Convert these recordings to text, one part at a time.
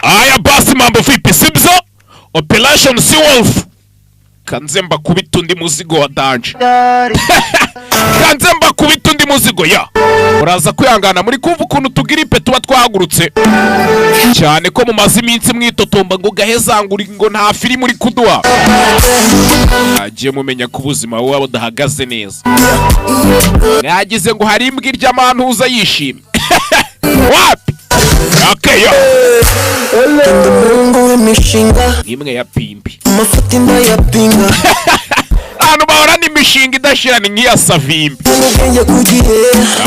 Aya basi, mambo vipi? Sibyo, Operation Seawolf. Kanze mbakubita undi muzigo wa danger, kanze mbakubita undi muzigo ya muraza kwihangana. Muri kumva ukuntu tugiripe tuba twahagurutse cyane, ko mumaze iminsi mwitotomba ngo gahezanguri, ngo nta filime uri kuduha. Mwagiye mumenya ko ubuzima buba budahagaze neza. Mwagize ngo hari imbwa irya amantuza yishimye? Wapi! Okay, yo. Ndi umuhungu w'imishinga. Imwe ya pimbi. Amafuti ndayapinga. Ahantu bahorana imishinga idashira ni nk'iya Savimbi. Ubwenge ku gihe.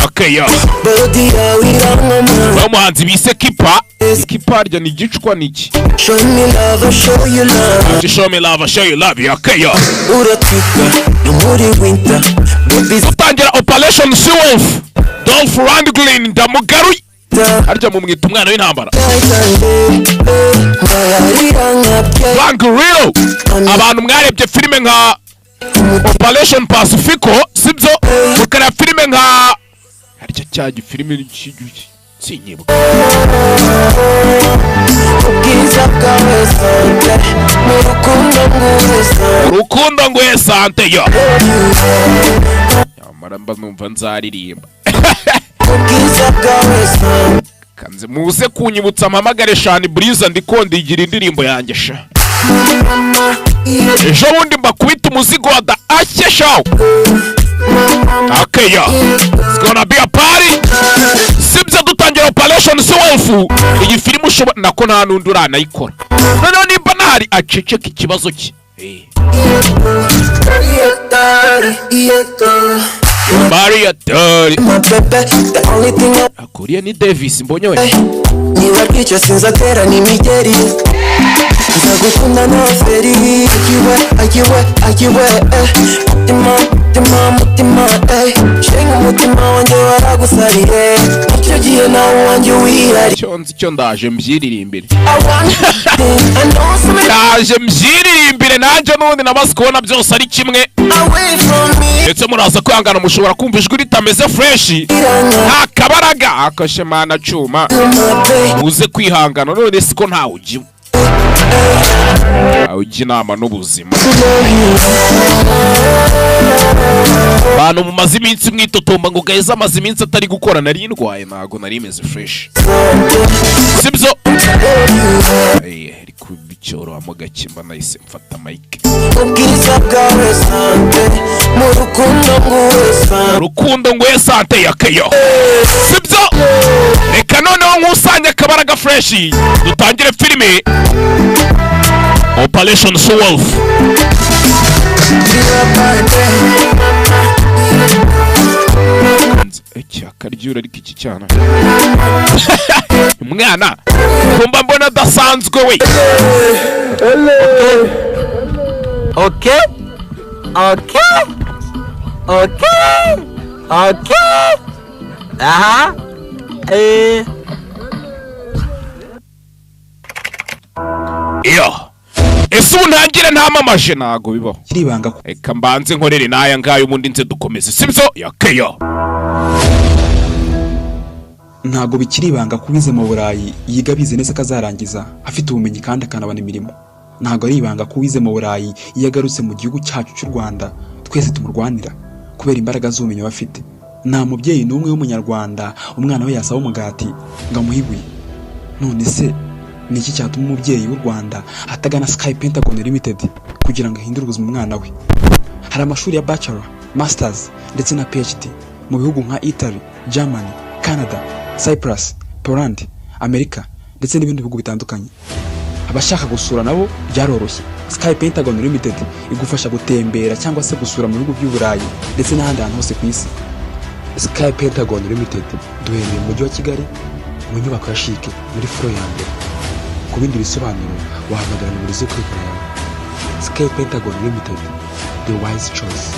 Okay, yo. Body yawe irankoma. Uwo muhanzi bise Kipa. Kipa rya ni igicwa niki? Show me love, I show you love. Ati show me love, I show you love. Okay, yo. Uratwika no muri winter, baby. Dutangira Operation Seawolf, Dolph Lundgren ndamugaruye. Zita. Harya mumwita umwana w'intambara. Mbayarira nkabye. Frank Grillo. Abantu mwarebye filime nka Operation Pacifico, sibyo? Mukareba filime nka harya cya gifilime sinyibuka. Ubwiza bwawe santé, mu rukundo nguhe santé. Urukundo nguhe santé, yo. Nyamara mba numva nzaririmba. Ubwiza bwawe santé. Kanze muze kunyibutsa mpamagare Shani Buriza, ndikondigira indirimbo yanjye sha. Ejo bundi mbakubita umuzigo wa da ashye shaw. Okay, yo, it's gonna be a party, sibyo? Dutangira Operation Seawolf. Iyi filime ushobora nako nta n'undi uranayikora. Noneho nimba nahari aceceka ikibazo cye. Maria Tori. My baby, the only thing I Akuriye ni Davis mbonye we. Niba rwica sinzatera n'imigeri, nzagukunda nta feri. Ayiwe, ayiwe, ayiwe, eh. Mutima, mutima, mutima, eh. Shenga umutima wanjye waragusariye, nicyo gihe nawe wanjye wihariye. Icyo nzi cyo ndaje mbyiririmbire. I want I know somebody Ndaje mbyiririmbire nanjye n'ubundi namaze kubona byose ari kimwe. Away from me. Ndetse muraza kwihangana, mushobora kumva ijwi ritameze fresh, nta kabaraga akashe mana cyuma. My baby. Muze kwihangana. None siko ntawe ujya ntawe ujya inama n'ubuzima. Abantu mumaze iminsi mwitotomba ngo gaheza amaze iminsi atari gukora, nari ndwaye, ntago nari meze fresh, sibyo? Ariko bicyorohamo gake mba nahise mfata mike. Ubwiza bwawe santé, mu rukundo nguhe santé. Urukundo nguhe santé ya keyo, sibyo? Reka noneho nkusanye akabaraga fresh, dutangire filime Operation Seawolf. Be my Iki akaryura, ariko iki cyana umwana kumba mbona adasanzwe we. Okay? Okay? Okay? Okay? Aha. Eh. Iyo ese ubu ntangire ntamamaje? Ntago bibaho. Kiribanga ko Reka mbanze nkorere n'aya ngaya, ubundi nze dukomeze, sibyo? Yakeyo. Ntabwo bikiri ibanga ko uwize mu Burayi yiga abizi neza ko azarangiza afite ubumenyi kandi akanabona imirimo. Ntabwo ari ibanga ko uwize mu Burayi iyo agarutse mu gihugu cyacu cy'u Rwanda twese tumurwanira kubera imbaraga z'ubumenyi aba afite. Nta mubyeyi n'umwe w'umunyarwanda umwana we yasaba umugati ngo amuhe ibuye. None se ni iki cyatuma umubyeyi w'u Rwanda atagana Sky Pentagon Limited kugira ngo ahindure ubuzima umwana we? Hari amashuri ya bachelor, masters ndetse na PhD mu bihugu nka Italy, Germany, Canada, Cyprus, Poland, Amerika ndetse n'ibindi bihugu bitandukanye. Abashaka gusura nabo byaroroshye. Sky Pentagon Limited igufasha gutembera cyangwa se gusura mu bihugu by'u Burayi ndetse n'ahandi hantu hose ku isi. Sky Pentagon Limited duherereye mu mujyi wa Kigali, mu nyubako ya CHIC, muri floor ya mbere. Ku bindi bisobanuro wahamagara nimero ziri kuri ekara yawe. Sky Pentagon Limited, the wise choice.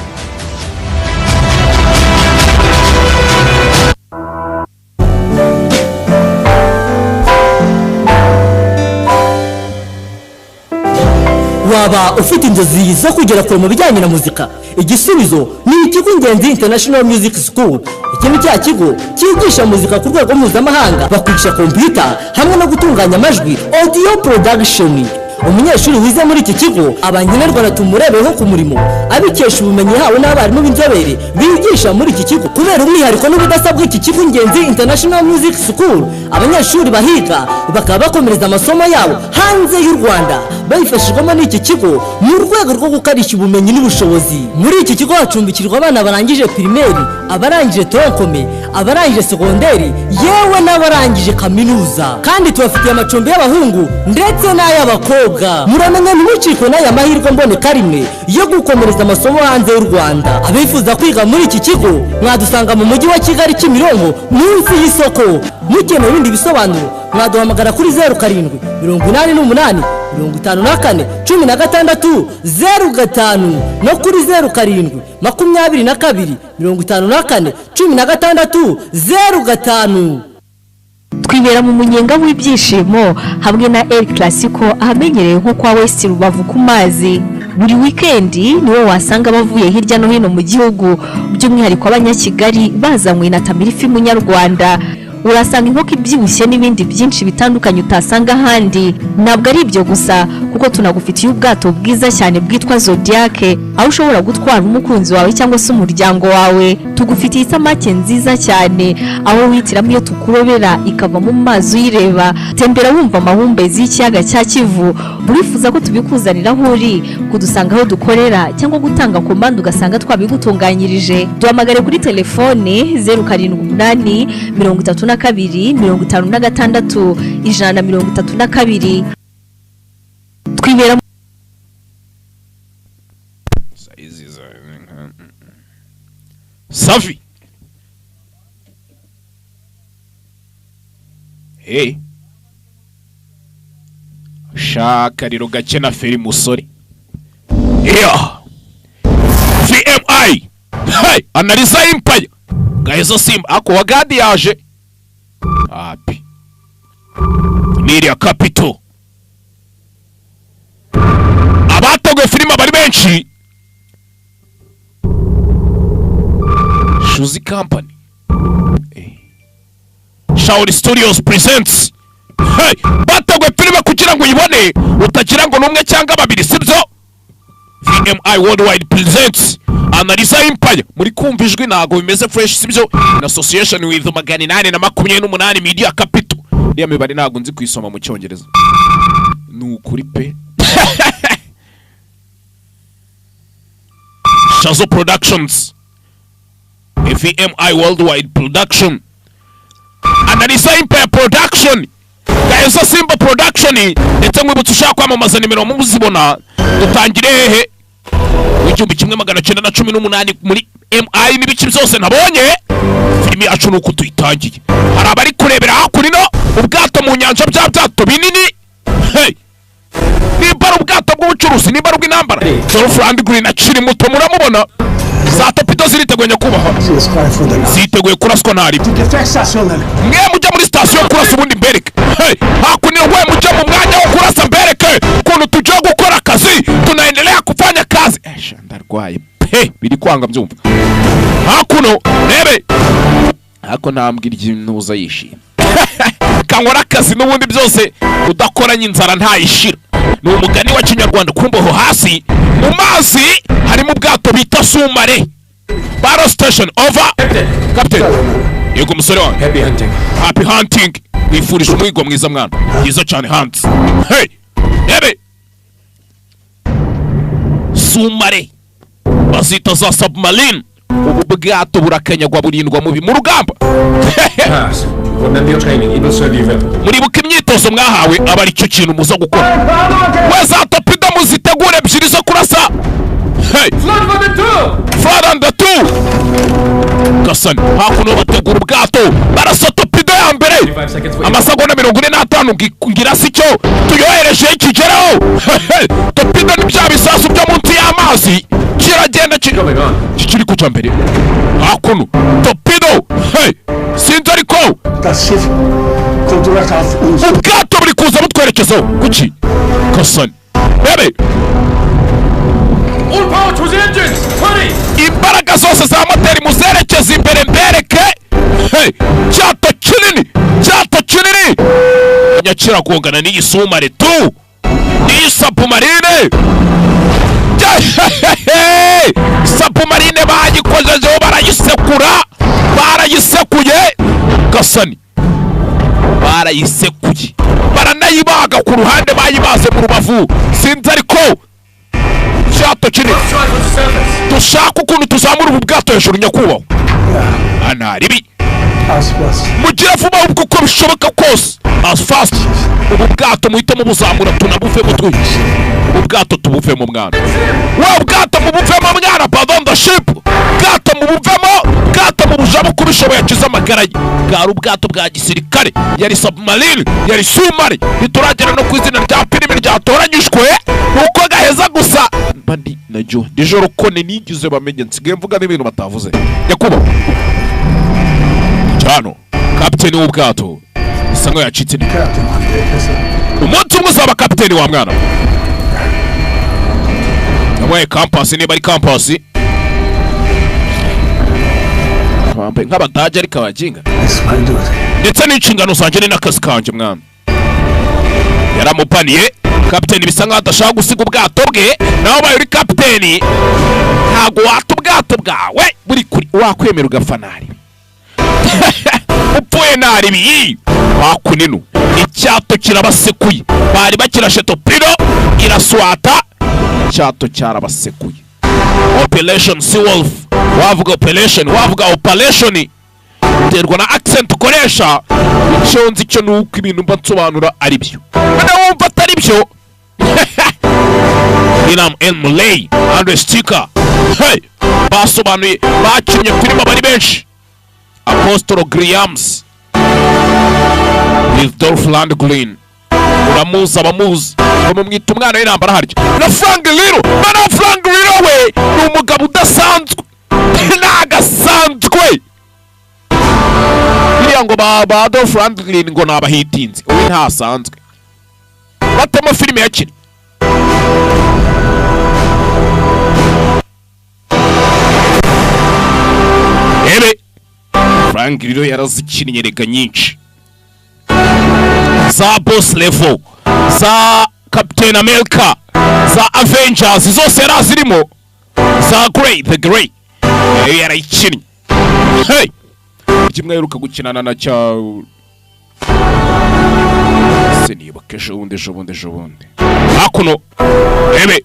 Waba ufite inzozi zo kugera kure mu bijyanye na muzika? Igisubizo ni ikigo Ingenzi International Music School. Iki ni cya kigo cyigisha muzika ku rwego mpuzamahanga. Bakwigisha kompiyuta hamwe no gutunganya amajwi, audio production. Umunyeshuri wize muri iki kigo aba nkenerwa tumurebeho ku murimo, abikesha ubumenyi yahawe n'abarimu b'inzobere bigisha muri iki kigo. Kubera umwihariko n'ubudasa bw'iki kigo Ingenzi International Music School, abanyeshuri bahiga bakaba bakomereza amasomo yabo hanze y'u Rwanda babifashijwemo n'iki kigo mu rwego rwo gukarishya ubumenyi n'ubushobozi. Muri iki kigo hacumbikirwa abana barangije primaire, abarangije tronc commun, abarangije segonderi, yewe n'abarangije kaminuza. Kandi tubafitiye amacumbi y'abahungu ndetse n'ay'abakobwa. Muramenye ntimucikwe n'aya mahirwe mboneka rimwe yo gukomereza amasomo hanze y'u Rwanda. Abifuza kwiga muri iki kigo mwadusanga mu mujyi wa Kigali, Kimironko, munsi y'isoko. Mukeneye ibindi bisobanuro mwaduhamagara kuri 0788541605 no kuri 0722541605. Twibera mu munyenga w'ibyishimo hamwe na El Clasico, ahamenyerewe nko kwa West Rubavu ku mazi. Buri wikendi niwo wasanga bavuye hirya no hino mu gihugu, by'umwihariko abanyakigali, bazanywe na Tamirifi Munyarwanda. Urasanga inkoko ibyibushye n'ibindi byinshi bitandukanye utasanga ahandi. Ntabwo ari ibyo gusa, kuko tunagufitiye ubwato bwiza cyane bwitwa Zodiac, aho ushobora gutwara umukunzi wawe cyangwa se umuryango wawe. Tugufitiye isamake nziza cyane, aho wihitiramo iyo tukurobera ikava mu mazi uyireba. Tembera wumva amahumbezi y'ikiyaga cya Kivu. Urifuza ko tubikuzanira aho uri, kudusanga aho dukorera, cyangwa gutanga komande ugasanga twabigutunganyirije, duhamagare kuri telefone 0783256132. Twibera Saizi safi. Hey, shaka rero gake na feri musore. Yeah, VMI. Hey, analiza Empire gahezo simba ako wagadi yaje api Media Capital. Abateguye filime bari benshi. Shuzi Company, eh. Shauri Studios presents. Hey, bateguye filime kugira ngo uyibone utagira ngo numwe cyangwa babiri, sibyo? VMI Worldwide presents Analiza Empire. Muri kumva ijwi ntago bimeze fresh, sibyo? In association with 828 Media Capital. Iriya mibare ntago nzi kuyisoma mu Cyongereza, ni ukuri pe. Shazo Productions, VMI Worldwide Production, Analiza Empire Production, Gahezo Simba Production. Ndetse mwibutse ushaka kwamamaza, nimero muzibona. Dutangire hehe? 1918 muri MI n'ibice byose nabonye. Filimi yacu ni uko tuyitangiye. Hari abari kurebera hakurino ubwato mu nyanja, bya byato binini. Hey, nimba ari ubwato bw'ubucuruzi, nimba ari ubw'intambara. Dolph Lundgren akiri muto muramubona. Za torpedo ziriteguye nyakubahwa, ziteguye kuraswa ntaribi. Mwe mujya muri sitasiyo kurasa ubundi mbereke. Hey, hakuno we mujya mu mwanya wo kurasa mbereke ukuntu tugiye gukora akazi, tunaendelea kufanya kazi. Esha, ndarwaye pe, biri kwanga mbyumva. Hakuno rebe hako ntambwe iry'intuza yishimye kankora akazi n'ubundi byose udakoranye inzara ntayishira, ni umugani wa Kinyarwanda. Kumboho hasi mu mazi harimo ubwato bita sous-marin. Battle station, over. Captain. Yego musore wanjye. Happy hunting. Happy hunting. Wifurije umwigo mwiza mwana. Byiza cyane Hans. Hey, ebe sous-marin bazita za submarine. Ubu bwato burakanyagwa, burindwa mubi mu rugamba. Pass. Remember your training. It will serve you well. Muribuka imyitozo mwahawe, aba aricyo kintu muza gukora. We za torpedo muzitegure ebyiri zo kurasa. Hey, Flood for the two! Flood on the two. Gasani, hakuno bategura ubwato, barasa torpedo ya mbere. 25 seconds for Amasegonda 45 ngira si cyo tuyohereje kigeraho. Torpedo ni bya bisasu byo munsi y'amazi, kiragenda Going on. kikiri kuja mbere. Hakuno torpedo. Hey, sinzi ariko Das Schiff kommt direkt auf uns. Ubwato buri kuza butwerekezaho kuki? Gasani, bebe. All power to the engines! Hurry! Imbaraga zose za moteri muzerekeza imbere mbereke. Hey, cyato kinini, cyato kinini nyakiragongana n'iyi sumare tu, n'iyi submarine. Submarine bayikojejeho barayisekura, barayisekuye gasani, barayisekuye, baranayibaga ku ruhande, bayibaze mu rubavu. Sinzi ariko cyato kinini. Dushaka ukuntu tuzamura ubu bwato hejuru nyakubahwa. Anaribi mugire vuba ubwo uko bishoboka kose, as fast. Ubu bwato muhite mubuzamura tunabuvemo twe. Ubu bwato tubuvemo mwana. Wa bwato mubuvemo mwana, pardon the ship. Bwato mubuvemo, bwato mubujamo kubishoboye akiza amagara ye. Bwari ubwato bwa gisirikare, yari submarine, yari sumari. Ntituragera no ku izina rya filime ryatoranyijwe, nuko gaheza gusa. Mba ndi najyo nijoro kone nigize bamenye nsigaye mvuga n'ibintu batavuze. Nyakubahwa cyano kapiteni w'ubwato bisa nkaho yacitse intege. Umunsi umwe uzaba kapiteni wa mwana. Yamuhaye kampasi, niba ari kampasi bambaye nk'abadage ariko abaginga. Ndetse n'inshingano zanjye ni n'akazi kanjye mwana. Yaramupaniye kapiteni bisa nkaho adashaka gusiga ubwato bwe. Nawe ubaye uri kapiteni ntabwo wata ubwato bwawe buri kuri wakwemera ugafanari. Upfuye naribi bakuninu. Icyato kirabasekuye, bari bakirashe torpedo iraswata, icyato cyarabasekuye. Operation Seawolf, wavuga operation, wavuga operation, biterwa na accent ukoresha. Icyo nzi cyo nuko ibintu mba nsobanura ari byo, none wumva atari byo. William L. Muley, Andre Sticker, hey, basobanuye, bakinnye filime bari benshi. Apostolo Grahams with Dolph Lundgren, uramuzi abamuzi bamumwita umwana w'intambara harya. Na Frank Grillo, na Frank Grillo we ni umugabo udasanzwe, nagasanzwe. Biriya ngo ba Dolph Lundgren ngo nabahitinze, we ntasanzwe. Batemo filime yakina. Ebe Frank Grillo yarazikinnye rega nyinshi, za Boss Level, za Captain America, za Avengers zose yarazirimo, za Grey the Grey yarayikinnye. Hey, kimwe aheruka gukinana na cya sinibuka ejo bundi ejo bundi ejo bundi hakuno. Ebe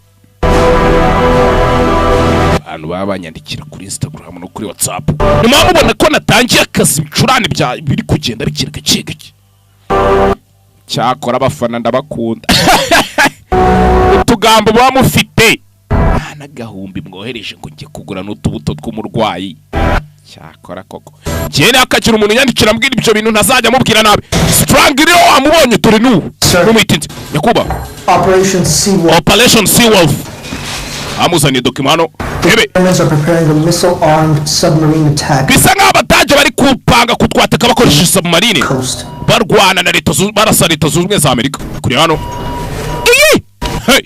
abantu baba banyandikira kuri Instagram no kuri WhatsApp, nyuma mubona ko natangiye akazi ibicurane bya biri kugenda bikira gake gake. Cyakora abafana ndabakunda. Utugambo muba mufite n'agahumbi mwohereje ngo njye kugura n'utubuto tw'umurwayi. Cyakora koko njye nakagira umuntu yandikira ambwira ibyo bintu ntazajya amubwira nabi. Strang rero wamubonye turi n'ubu mumwitinze nyakubahwa. Operation Seawolf. Operation Seawolf. Amuzaniye document hano. Ebe Germans are preparing a missile-armed submarine attack. Bisa nkaho abadage bari kupanga kutwataka bakoresheje submarine. Barwana na leta barasa leta zunze ubumwe za Amerika. Kuri hano. Iyi! Hey!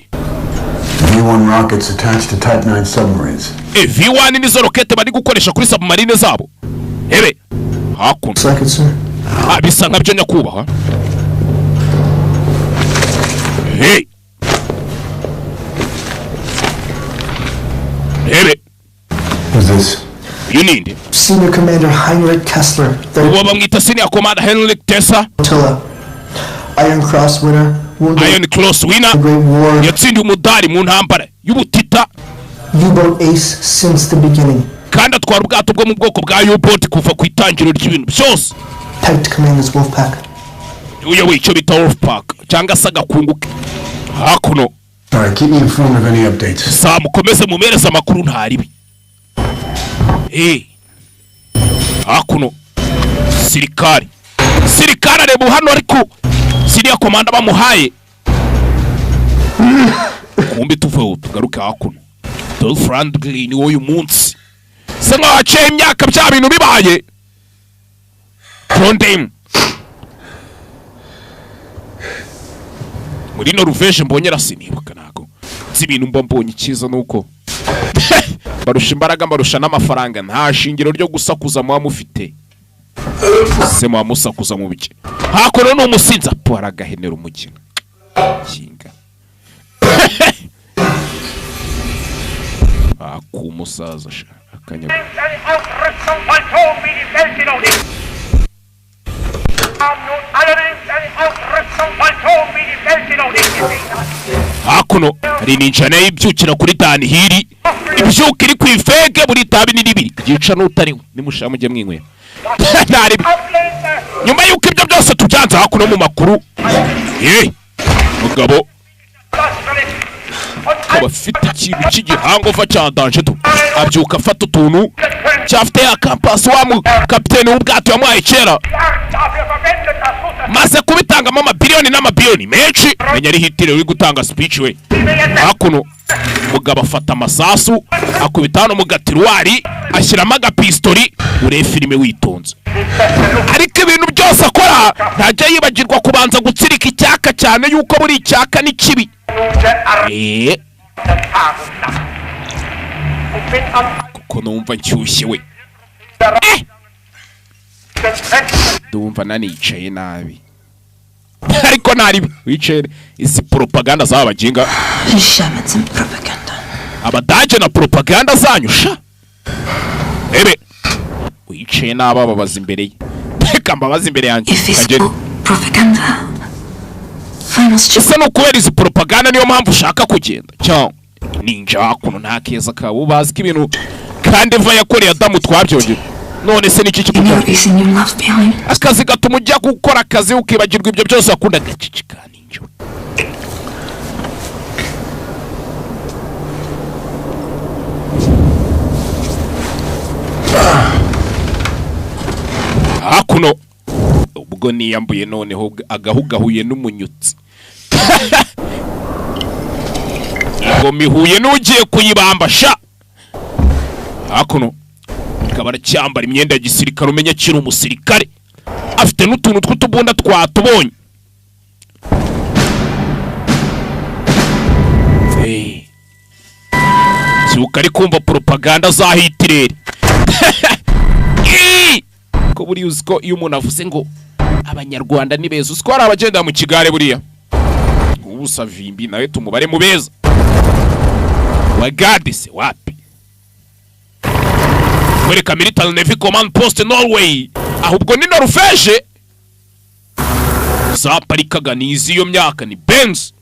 V1 rockets attached to Type 9 submarines. V1 nizo rokete bari gukoresha kuri submarine zabo. Ebe! Hakuno. Bisa nkabyo nyakubahwa. Hey! Ebe! Who's this? You need Senior Commander Heinrich Kessler. Uwo bamwita Senior Commander Heinrich Kessler. Iron Cross winner. Iron Cross winner. Yatsindiye umudari mu ntambara y'ubutita. U-boat ace since the beginning. Kandi atwara ubwato bwo mu bwoko bwa U-boat kuva ku itangiriro ry'ibintu byose. Pegged to command this wolf pack. Uyoboye icyo bita wolf pack cyangwa se agakungu hakuno. All right, keep me informed of any updates. Sa mukomeze mumereze amakuru ntaribi. Eh. Hakuno. Sirikari. Sirikari areba hano ariko siriya komanda bamuhaye. Kumbe tuveho tugaruke hakuno. Dolph Lundgren w'uyu munsi. Se nkaho haciye imyaka bya bintu bibaye. Trondheim. Muri Norvège mbonye rasinibuka ntago. Nzi ibintu mba mbonye icyiza nuko Barusha imbaraga, mbarusha n'amafaranga, nta shingiro ryo gusakuza muba mufite. Se muba musakuza mu bike. Hakuno ni umusinzi apo aragahenera umukino. Kinga. Akumusaza sha akanya. Hakuno hari ninjana y'ibyukira kuri Danhiri, ibyuka iri ku ifege buri tabi ni ribiri ryica n'utariwe nimushaka mujye mwinywera. Nyuma yuko ibyo byose tubyanze hakuno mu makuru, mugabo akaba afite ikintu cy'igihangova cya danger tu, abyuka afata utuntu cyafite ya kampasi wa mu kapiteni w'ubwato yamuhaye kera, maze kubitangamo amabiliyoni n'amabiliyoni menshi. Menya ari Hitler uri gutanga speech we. Hakuno mugabo afata amasasu akubita hano mu gatiruwari, ashyiramo agapistori. Urebe filime witonze, ariko ibintu byose akora ntajya yibagirwa kubanza gutsirika icyaka, cyane yuko buri icyaka ni kibi. Kuko numva nshyushye we, ndumva nanicaye nabi, ariko nari wicaye. Izi propaganda z'abaginga, abadage na propaganda zanyu sha. Ebe wicaye n'abababaza imbere ye, reka mbabaza imbere yanjye. Ese ni ukubera izi propaganda niyo mpamvu ushaka kugenda cyangwa ninja? Hakuno nta keza kawe ubazi ko ibintu kandi Eva yakoreye Adamu twabyongera. None se niki kikujyana? Akazi gatuma ujya gukora akazi ukibagirwa ibyo byose wakundaga. Cicika ninja. Hakuno ubwo niyambuye noneho agahugahuye n'umunyutsi. Ingoma ihuye n'ugiye kuyibamba sha. Hakuno akaba aracyambara imyenda ya gisirikare, umenya akiri umusirikare, afite n'utuntu tw'utubunda twatubonye. Byuka ari kumva propaganda za Hitler. Ko buriya uzi ko iyo umuntu avuze ngo abanyarwanda ni beza, uzi ko hari abagenda mu kigare buriya. Ubu Savimbi nawe tumubare mu beza. Wagadise wapi? Kwereka Military Navy Command Post Norway, ahubwo ni Norvege zaparikaga ni iziyo myaka, ni Benz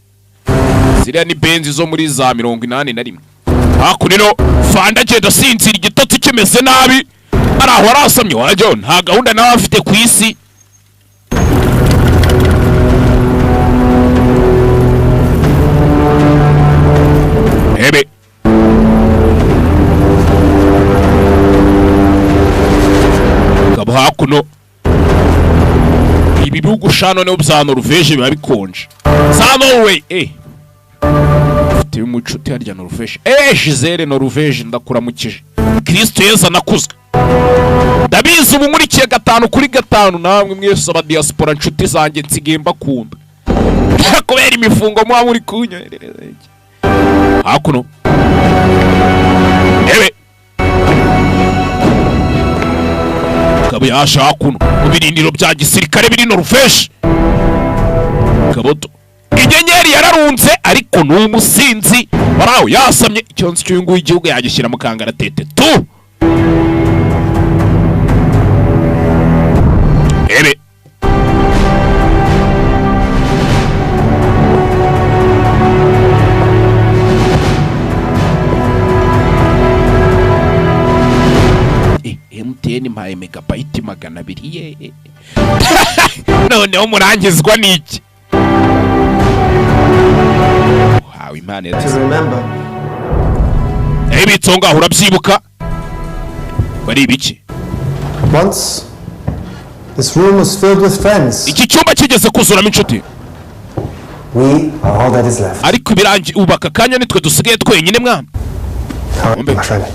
ziriya, ni Benz zo muri za 81. Hakuno Fanda agenda asinzira, igitotsi kimeze nabi, araho arasamye wajyo, nta gahunda nawe afite ku isi. Ebe gabo hakuno ibi bihugu shano ne bya Norvege biba bikonje za Norway. Ufite umucuti harya Norvege, Gisele Norvege, ndakuramukije. Kristo Yesu anakuzwe. Ndabizi ubu nkurikiye 5 kuri 5, namwe mwese aba diaspora nshuti zanjye nsigaye mbakunda kubera imifungo muba muri kunyoherereza. Hakuno ebe Kabo yasha hakuno mu birindiro bya gisirikare biri Norvege. Kaboto inyenyeri yararunze, ariko ni umusinzi waraho yasamye. Icyonzi cy'uyu nguyu igihugu yagishyira mu kangaratete tu. Ebe MTN mpaye megabyte 200 ye. Noneho murangizwa n'iki? Uhawe Imana To remember. Ibitso ngaho urabyibuka bari ibiki? Once this room was filled with friends. Iki cyumba kigeze kuzuramo inshuti. We are all that is left. Ariko ibirangi ubaka kanya nitwe dusigaye twenyine mwana. My friend.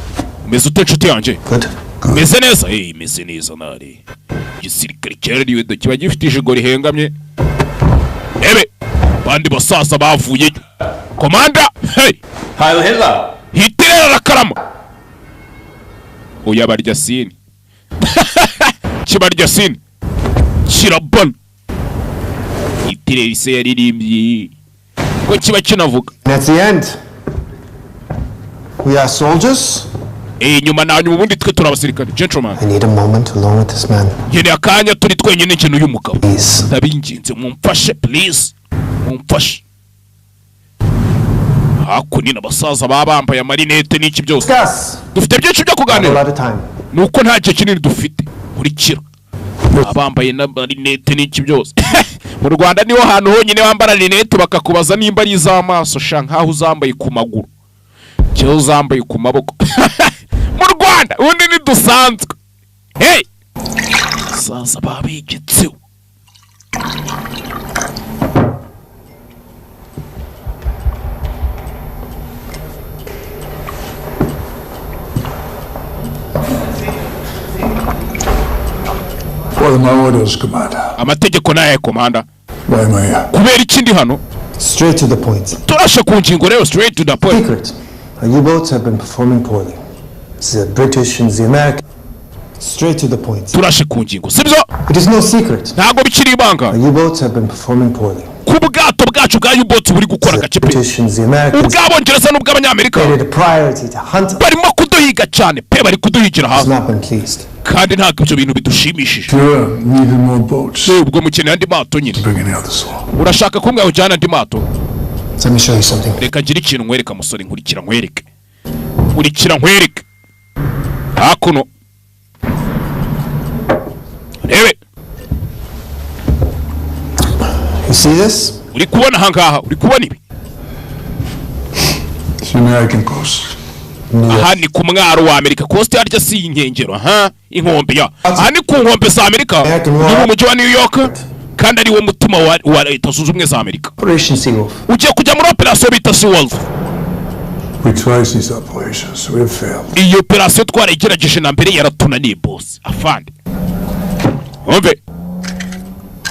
Umeze ute nshuti yanjye? Good. Meze neza? Meze neza nari. Igisirikare cyarariwe kiba gifite ijigo rihengamye. Ebe bandi basaza bavuye. Komanda, hey! Heil Hitler! Hitler arakarama. Oya barya sini. Kibarya sini. Kirabona. Hitler se yaririmbye. Ko kiba kinavuga. That's the end. We are soldiers. Nyuma na nyuma ubundi twe turi abasirikare. Gentleman. I need a moment alone with this man. Nkeneye akanya turi twenyine njye n'uyu mugabo. Ndabinginze mumfashe please. Mumfashe. Hakuno n'abasaza baba bambaye amarinete n'iki byose. Dufite byinshi byo kuganira. Nuko nta gihe kinini dufite. Nkurikira. Abambaye n'amarinete n'iki byose. Mu Rwanda niho hantu honyine wambara rinete bakakubaza nimba ari iz'amaso sha nkaho uzambaye ku maguru. Cyo uzambaye ku maboko. Mu Rwanda ubundi ni dusanzwe. Hey! Sasa babigitse. What are my orders, Commander? Amategeko naye Commander. Why am I here? Kubera ikindi hano? Straight to the point. Turashe ku ngingo rero, straight to the point. Secret. Our U-boats have been performing poorly. The British and the Americans. Straight to the point. Turashe ku ngingo, sibyo? It is no secret. Ntago bikiri ibanga. Our U-boats have been performing poorly. Ku bwato bwacu bwa U-boats buri gukora agace pe. British and the Americans. Ubw'Abongereza n'ubw'Abanyamerika. Made it a priority to hunt. Barimo kuduhiga cyane pe, bari kuduhigira hafi. Not been pleased. Kandi ntabwo ibyo bintu bidushimishije. Ubwo mukeneye andi mato nyine. Urashaka ko mwawe ujyana andi mato? Let me show you something. Reka ngire ikintu nkwereka musore, nkurikira nkwereke. Nkurikira nkwereke. Hakuno. Rebe. You see this? Uri kubona ahangaha, uri kubona ibi? It's the American coast. Aha ni ku mwaro wa Amerika. Coast harya si inkengero, ha? Inkombe ya. Aha ni ku nkombe za Amerika. Ni mu mujyi wa New York. Kandi ari wo mutima wa Leta Zunze Ubumwe za Amerika. Operation Seawolf. Ugiye kujya muri operation bita Seawolf. We tried these operations, we have failed. Iyi operation twarayigerageje na mbere yaratunaniye boss. Afande. Umve.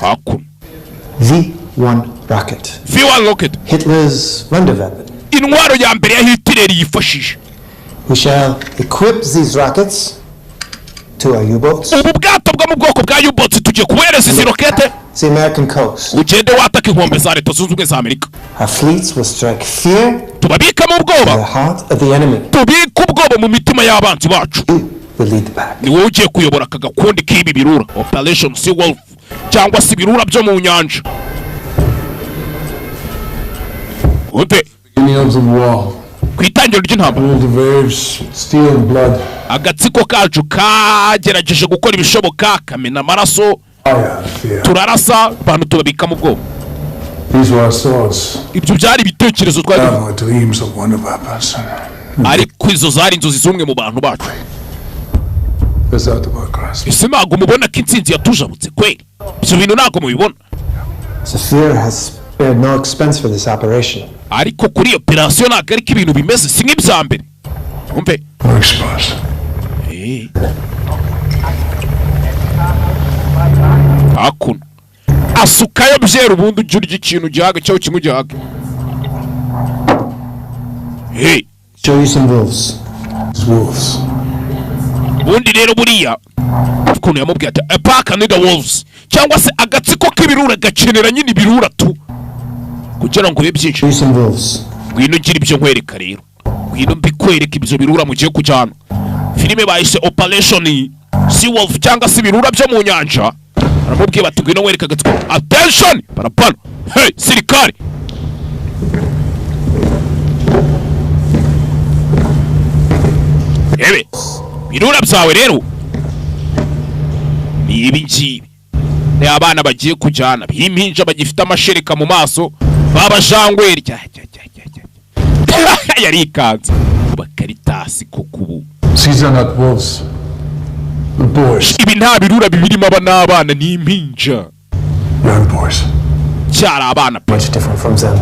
Hakuno. V1 rocket. V1 rocket. Hitler's Wunderwaffen. Intwaro ya mbere ya Hitler yifashije. We shall equip these rockets to our U-boats. Ubu bwato bwo mu bwoko bwa U-boats tugiye kubohereza izi rokete. The American coast. Ugende wataka inkombe za Leta Zunze Ubumwe za Amerika. Our fleets will strike fear. Tubabikamo ubwoba. The heart of the enemy. Tubike ubwoba mu mitima y'abanzi bacu. You will lead the pack. Ni wowe ugiye kuyobora aka gakundi k'ibi birura. Operation Seawolf cyangwa se ibirura byo mu nyanja. Ute. Ku itangiriro ry'intambara agatsiko kacu kagerageje gukora ibishoboka kamena amaraso, turarasa abantu tubabikamo ubwoba. Ibyo byari ibitekerezo twari, ariko izo zari inzozi z'umwe mu bantu bacu. Ese ntabwo mubona ko intsinzi yatujabutse kweri? Ibyo bintu ntabwo mubibona. Ariko kuri iyo operation ntabwo ariko ibintu bimeze, si nk'ibya mbere. Umve. Hakuno asukayo byera ubundi ujya urya ikintu gihaga cyaho kimwe gihaga. Hey. Show you some wolves. Wolves. Ubundi rero buriya ukuntu yamubwiye ati a pack and the wolves, cyangwa se agatsiko k'ibirura gakenera nyine ibirura tu kugira ngo bibe byinshi. Ngwino ngira ibyo nkwereka rero, ngwino mbikwereka ibyo birura mugiye kujyana. Filime bayise Operation Seawolf cyangwa se ibirura byo mu nyanja. Aramubwiye bati ngwino nkwereka agatsiko. Attention! Barapana. Hey, sirikari. Ebe, birura byawe rero ni ibi ngibi. Ni abana bagiye kujyana b'impinja bagifite amashereka mu maso babajangweri. Yarikanze bakaritasi kukubu. These are not wolves. The boys. Ibi nta birura bibirimo aba n'abana ni impinja. Young boys. Cyari abana pe. Much different from them.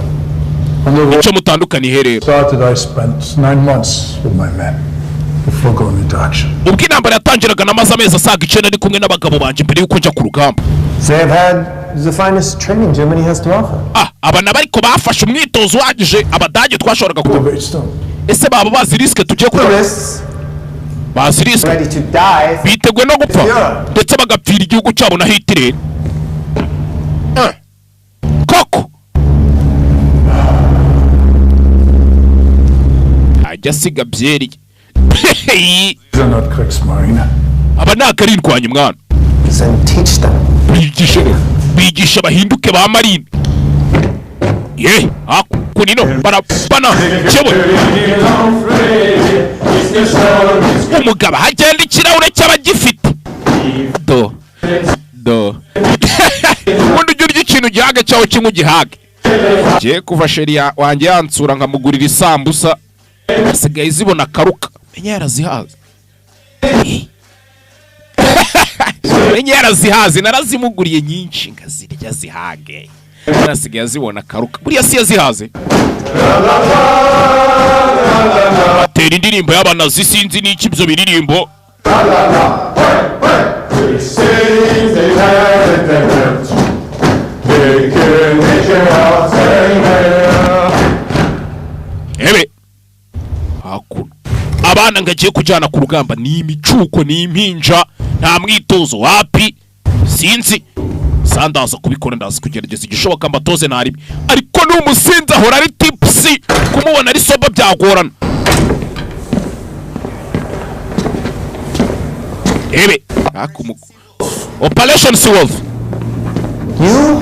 Icyo mutandukaniye rero. Started I spent 9 months with my men. Before going into action. Ubwo intambara yatangiraga, namaze amezi asaga 9 ari kumwe n'abagabo banjye mbere y'uko njya ku rugamba. They have had the finest training Germany has to offer. Ah, aba nabo ariko bafashe umwitozo uhagije Abadage twashoboraga kubona. Ese baba bazi risk tugiye kubona? Bazi risk, Ready to die. biteguye no gupfa ndetse bagapfira igihugu cyabo na Hitler. Koko ajya asiga byeri. These are not Kriegsmarine. Aba ntabwo ari indwanyi, mwana. Then teach them. Bigishe, bigishe bahinduke ba marine. Ye hakunino barapana cyewe. Umugabo hagenda ikirahure cy'abagifite do do. Ubundi ujya urya ikintu gihage cyawe kimwe ugihage. Ngiye kuva chérie wanjye yansura nkamugurira isambusa, asigaye zibona akaruka. Menya yarazihaze, menya yarazihaze. Narazimuguriye nyinshi ngazirya zihage, asigaye azibona akaruka. Buriya si yazihaze. Batera indirimbo y'abanazi, sinzi n'iki ibyo biririmbo. Ebe hakuno abana ngo agiye kujyana ku rugamba ni imicuko, ni impinja, nta mwitozo, wapi. Sinzi sandaza kubikora, ndaza kugerageza igishoboka mbatoze ntaribi, ariko ni umusinzi, ahora ari tipsy, kumubona ari sober byagorana. Ebe hakumuko Operation Seawolf. You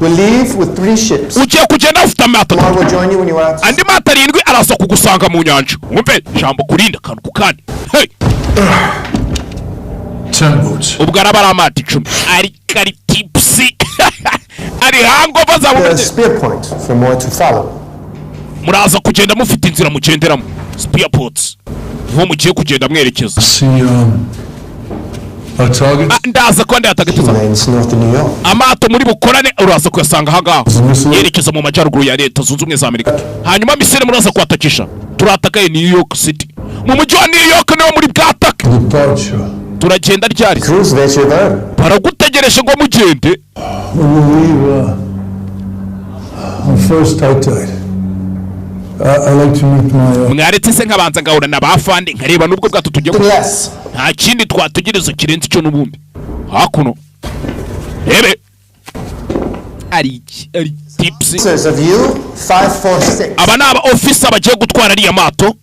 will leave with three ships. Ugiye kugenda ufite amato One will join you when you are out. Andi mato arindwi araza kugusanga mu nyanja. Wumve jambo kurinda akantu ku kandi. Hey! 10 boats. Ubwo araba ari amato 10, ariko ari tipsy, ari hangover. The Zabuze. spear point for more to follow. Muraza kugenda mufite inzira mugenderamo, spear ports, niho mugiye kugenda mwerekeza. See our target. Ah, ndaza kuba ndayatagatiza. Lanes north of New York. Amato muri bukorane uraza kuyasanga ahangaha yerekeza mu majyaruguru ya Leta Zunze Ubumwe za Amerika. Hanyuma missile muraza kuhatakisha. Turatakaye New York City, mu mujyi wa New York niwo muri bwatake. Departure. Turagenda ryari? Cruise there. Baragutegereje ngo mugende. We will leave on first high tide. I like to meet my Mwaretse se nkabanza ngahura na bafande, nkareba n'ubwo bwato tugiye Less. Nta kindi twategereza kirenze icyo n'ubundi. Hakuno rebe ari iki? Ari tipsy. Officers of U 546. Aba ni aba officer bagiye gutwara ariya mato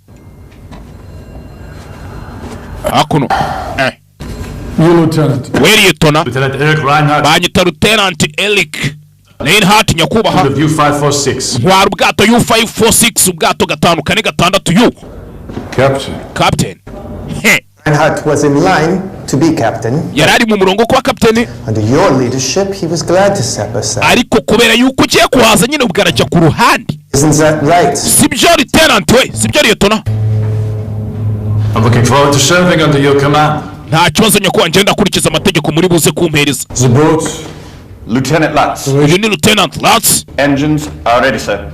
hakuno. You lieutenant. We liyetona. Lieutenant Eric Reinhardt Banyita Lieutenant Eric Reinhardt, nyakubahwa. of U-546. Ntwara ubwato U546, ubwato 546 U. Captain. Captain. He. Reinhardt was in line to be captain. Yari ari mu murongo kuba kapiteni. Under your leadership, he was glad to step aside. Ariko kubera yuko ugiye kuhaza nyine, ubwo arajya ku ruhande. Isn't that right? Sibyo, lieutenant we? Sibyo, liyetona? I'm looking forward to serving under your command. Nta kibazo, nyakubahwa, ngenda akurikiza amategeko muri buze kumpereza. The boats. Lieutenant Lutz. Uyu ni Lieutenant Lutz. Engines are ready, sir.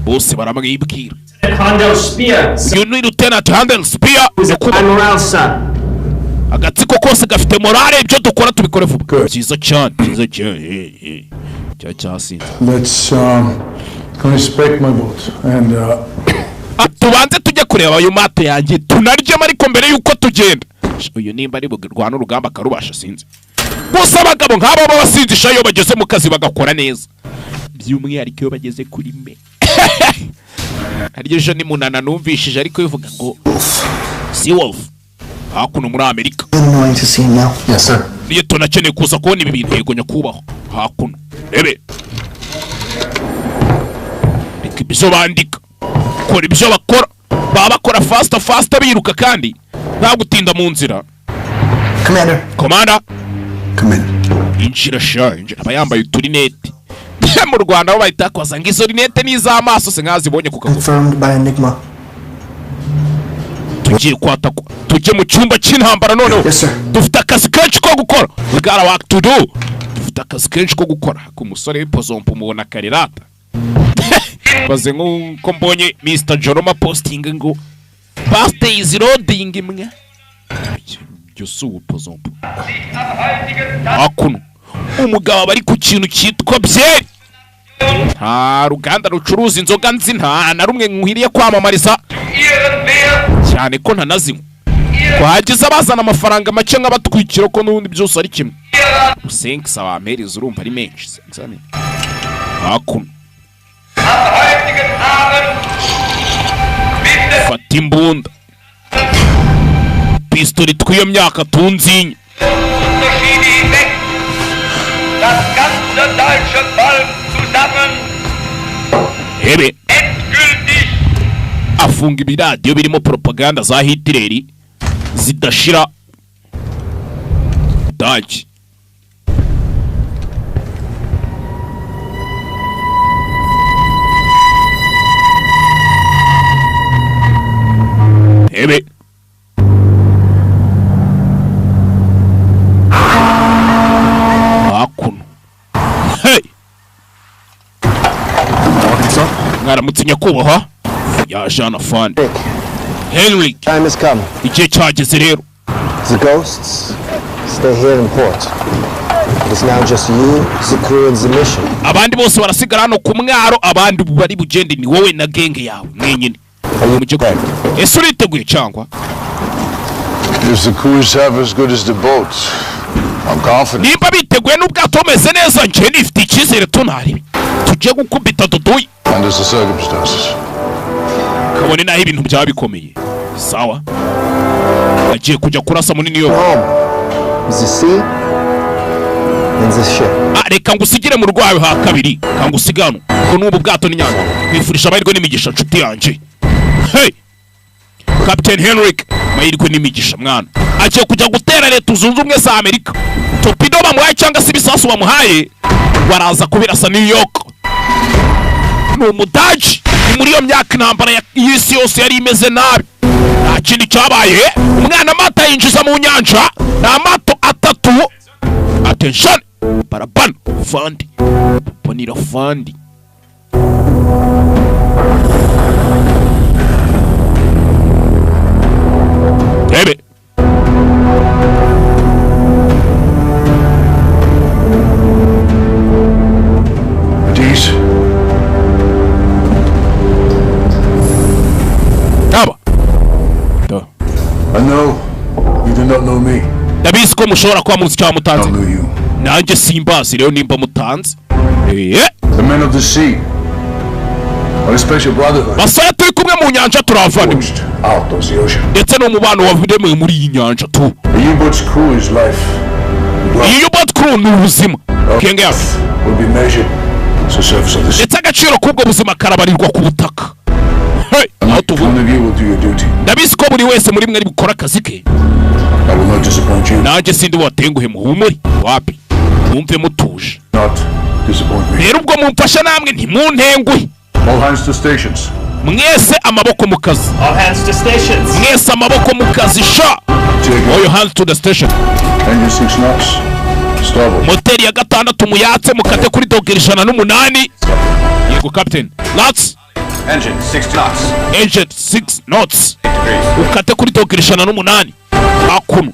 Bose baramwibwira. Handel Spear. Uyu ni Lieutenant Handel Spear, nyakubahwa. Morale, sir. Agatsiko kose gafite morale, ibyo dukora tubikore vuba. Byiza cyane, byiza cyane. Cya cyasinze. Let's go inspect my boat and Ah, tubanze tujye kureba ayo mato yanjye, tunaryemo, ariko mbere yuko tugenda. Uyu nimba ari burwane urugamba akarubasha, sinzi. Gusa abagabo nk'aba babasinzisha iyo bageze mu kazi bagakora neza, by'umwihariko iyo bageze kuri me. Haryo ejo ni munana numvishije ariko bivuga ngo Seawolf hakuno muri Amerika. Annoying to see him now. Yes, sir. Niyo tunakeneye kuza kubona ibi bintu. Yego nyakubahwa. Hakuno rebe, reka ibyo bandika, kora ibyo bakora, baba bakora faster faster, biruka kandi nta gutinda mu nzira. Commander. Commander. Come in. Injira sha, injira. Aba yambaye uturinete. Mu Rwanda bo bahita bakoza ngo izo rinete ni iz'amaso se nkazibonye ku kaguru. Confirmed by Enigma. Tugiye kwatakwa, tujye mu cyumba cy'intambara noneho. Yes, sir. Dufite akazi kenshi ko gukora. We got a work to do. Dufite akazi kenshi ko gukora. Ku musore w'ipozompo mubona karirata baze nk'uko mbonye Mr Joroma posting ngo Birthday is loading imwe. Ibyo si ubupozompo. Hakuno umugabo bari ku kintu cyitwa byeri. Nta ruganda rucuruza inzoga nzi, nta na rumwe nkwiriye kwamamariza cyane ko ntanazinywa. Twagize abazana amafaranga make nk'abatwikira ko n'ubundi byose ari kimwe. Usenkisa wampereza urumva ari menshi. Hakuno fata imbunda pistori tw'iyo myaka tunzinye. Ebe afunga ibiradiyo birimo propaganda za Hitler zidashira. Dage ebe hakuno. Hey, mwaramutse nyakubahwa ya Jean Afande Henry. Time has come. Igihe cyageze rero. The ghosts stay here in port. It is now just you, the crew and the mission. Abandi bose barasigara hano ku mwaro, abandi bari bugende ni wowe na genge yawe mwenyine. Ese uriteguye cyangwa? If the crews have as good as the boats, I'm confident. Nimba biteguye n'ubwato bumeze neza, njye nifite icyizere tunari tujye gukubita duduye. Under the circumstances. Kabone naho ibintu byaba bikomeye. Sawa. Agiye kujya kurasa muri New York. The sea and the ship. Reka ngusigire mu rwayo ha kabiri, kangusigano ko n'ubu bwato n'inyanja. Kwifurisha amahirwe n'imigisha nshuti yanjye. Hey! Captain Henrik, amahirwe n'imigisha mwana. Agiye kujya gutera Leta Zunze Ubumwe za Amerika. Torpedo bamuhaye cyangwa se ibisasu bamuhaye baraza kubirasa New York. Ni Umudage. Ni muri iyo myaka intambara y'isi yose yari imeze nabi. Nta kindi cyabaye, umwana amata yinjiza mu nyanja, ni amato atatu. Attention! Barabana fandi. Ponira fandi. Ebe. These. Aba. I know you do not know me. Ndabizi ko mushobora kuba muzi cyangwa mutanze. Nanjye simbazi rero nimba mutanze. The men of the sea are a special brotherhood. Basaya turi kumwe mu nyanja turavana. Out of the ocean. Ndetse n'umubano wavudemewe muri iyi nyanja tu. The U-boat's crew is life. Iyi U-boat crew ni ubuzima. Kenge yacu. Will be measured the surface of the sea. Ndetse agaciro k'ubwo buzima karabarirwa ku butaka. Hey, aho tuvuga. Ndabizi ko buri wese muri mwe ari gukora akazi ke. I will not disappoint you. Nanjye sindi watenguhe muhumuri. Wapi? Mwumve mutuje. Not disappoint me. Rero ubwo mumfasha namwe ntimuntenguhe. All hands to stations. Mwese amaboko mu kazi. All hands to stations. Mwese amaboko mu kazi sha. All your hands to the station. Engine 6 knots. Starboard. Moteri ya gatandatu muyatse mukate kuri dogere 108. Yego captain. Knots. Engine 6 knots. Engine 6 knots. Ukate kuri dogere 108. Hakuno.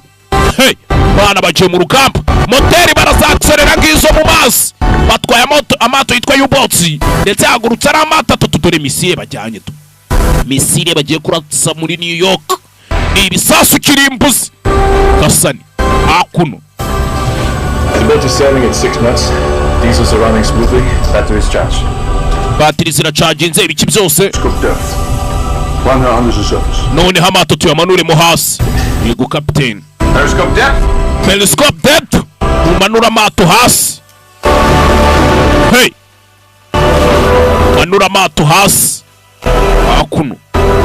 Hey, bana bagiye mu rugamba. Moteri barazaxerera ngizo mu mazi. Batwaye amato yitwa U-boats ndetse hagurutse ari amato atatu. Dore misile bajyanye tu. Misile bagiye kurasa muri New York. Ni ibisasu kirimbuzi. Kasani. Hakuno. The boat is sailing at 6 knots. Diesels are running smoothly. Batteries charged. Batteries ziracaginze ibiki byose. Run her under the surface. Noneho amato tuyamanure mo hasi. Yego captain. Periscope depth. Periscope depth. Umanura amato hasi. Hey. Manura amato hasi. Hakuno.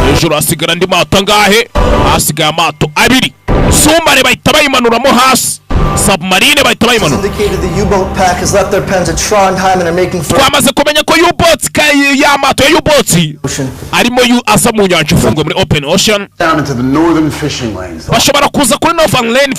Hejuru hasigara andi mato angahe? Hasigaye amato abiri. Sumare bahita bayimanuramo hasi. Submarine bahita bayimanura. Indicated the U-boat pack has left their pens at Trondheim and are making for Twamaze kumenya ko U-boats y'amato ya U-boats arimo aza mu nyanja ifunguye muri open ocean. Down into the northern fishing lanes. Bashobora kuza kuri northern lane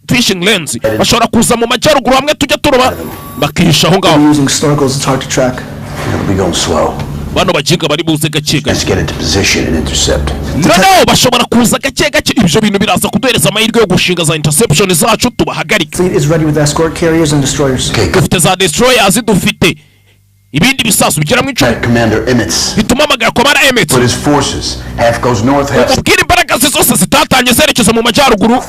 fishing lanes. Bashobora kuza mu majyaruguru hamwe tujya turoba bakihisha aho ngaho. Using snorkels, it's hard to track. It'll be going slow. Bano bajinga bari buze gake gake. Let's get into position and intercept. Noneho bashobora kuza gake gake, ibyo bintu biraza kuduhereza amahirwe yo gushinga za interception zacu tubahagarike. Fleet is ready with escort carriers and destroyers. Dufite za destroyers, dufite ibindi bisasu bigera mu 10. Commander Emmett. Bituma amagara Commander Emmett. Put his forces. Half goes north, half. Ubwira imbaraga ze zose zitatanye zerekeza mu majyaruguru,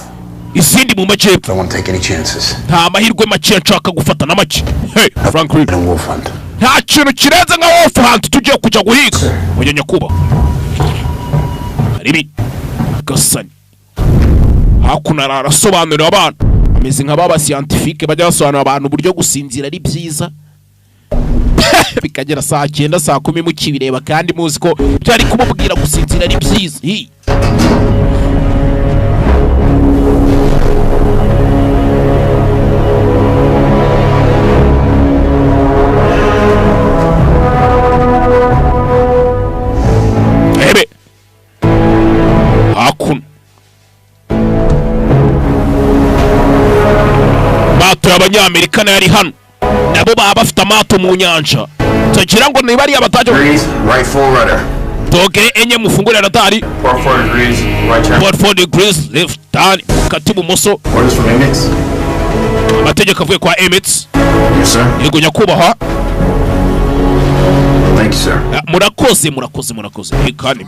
izindi mu majyepfo. Don't want to take any chances. Nta mahirwe make nshaka gufata na make. Hey Franklin, And wolf hunt. nta kintu kirenze nka wolf hunt tugiye kujya guhiga. Oya nyakubahwa, ribi gasani hakuno arasobanurira abana, ameze nka baba scientifique bajya basobanurira abantu uburyo gusinzira ari byiza. Bikagera saa 9 saa 10 mukibireba kandi muzi ko byari kumubwira gusinzira ari byiza. Hi. Ebe hakuno mato y'abanyamerika nayo ari hano, nabo baba bafite amato mu nyanja, tagira ngo niba ari abatajya. Right full rudder. Dogere 4 mufungure radari. 44 degrees, right turn. 44 degrees left turn, ukata ibumoso. Orders from Emmett. Amategeko avuye kwa Emmett. Yes, sir. Yego nyakubahwa. Thank you, sir. Murakoze, murakoze, murakoze. Kandi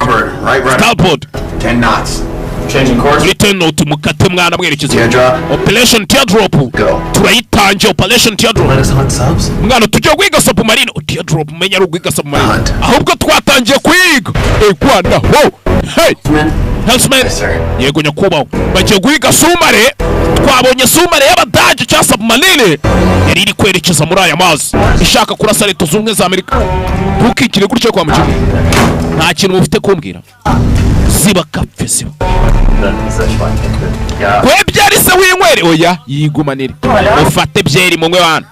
Right rudder. Starboard. 10 knots. Changing course. Muri 10 knot mukate mwana mwerekeza. Teardrop. Operation Teardrop. Go. Turayitangiye Operation Teardrop. Let us hunt subs? Mwana tujye guhiga submarine. Oh, Teardrop menya ari uguhiga submarine. Hunt. Ahubwo twatangiye kuyiga. Rwanda ho. Hey. Helmsman. Yes, sir. Yego nyakubahwa. Bagiye guhiga sumare. Twabonye sumare y'Abadage cyangwa submarine yari iri kwerekeza muri aya mazi ishaka kurasa Leta Zunze Ubumwe za Amerika. Ntukikire gutyo kwa mukino. Nta kintu mufite kumbwira. Ziba kapfe ziba. Kwe byeri se winywere, oya yigumanire. Ufate byeri munywe wana.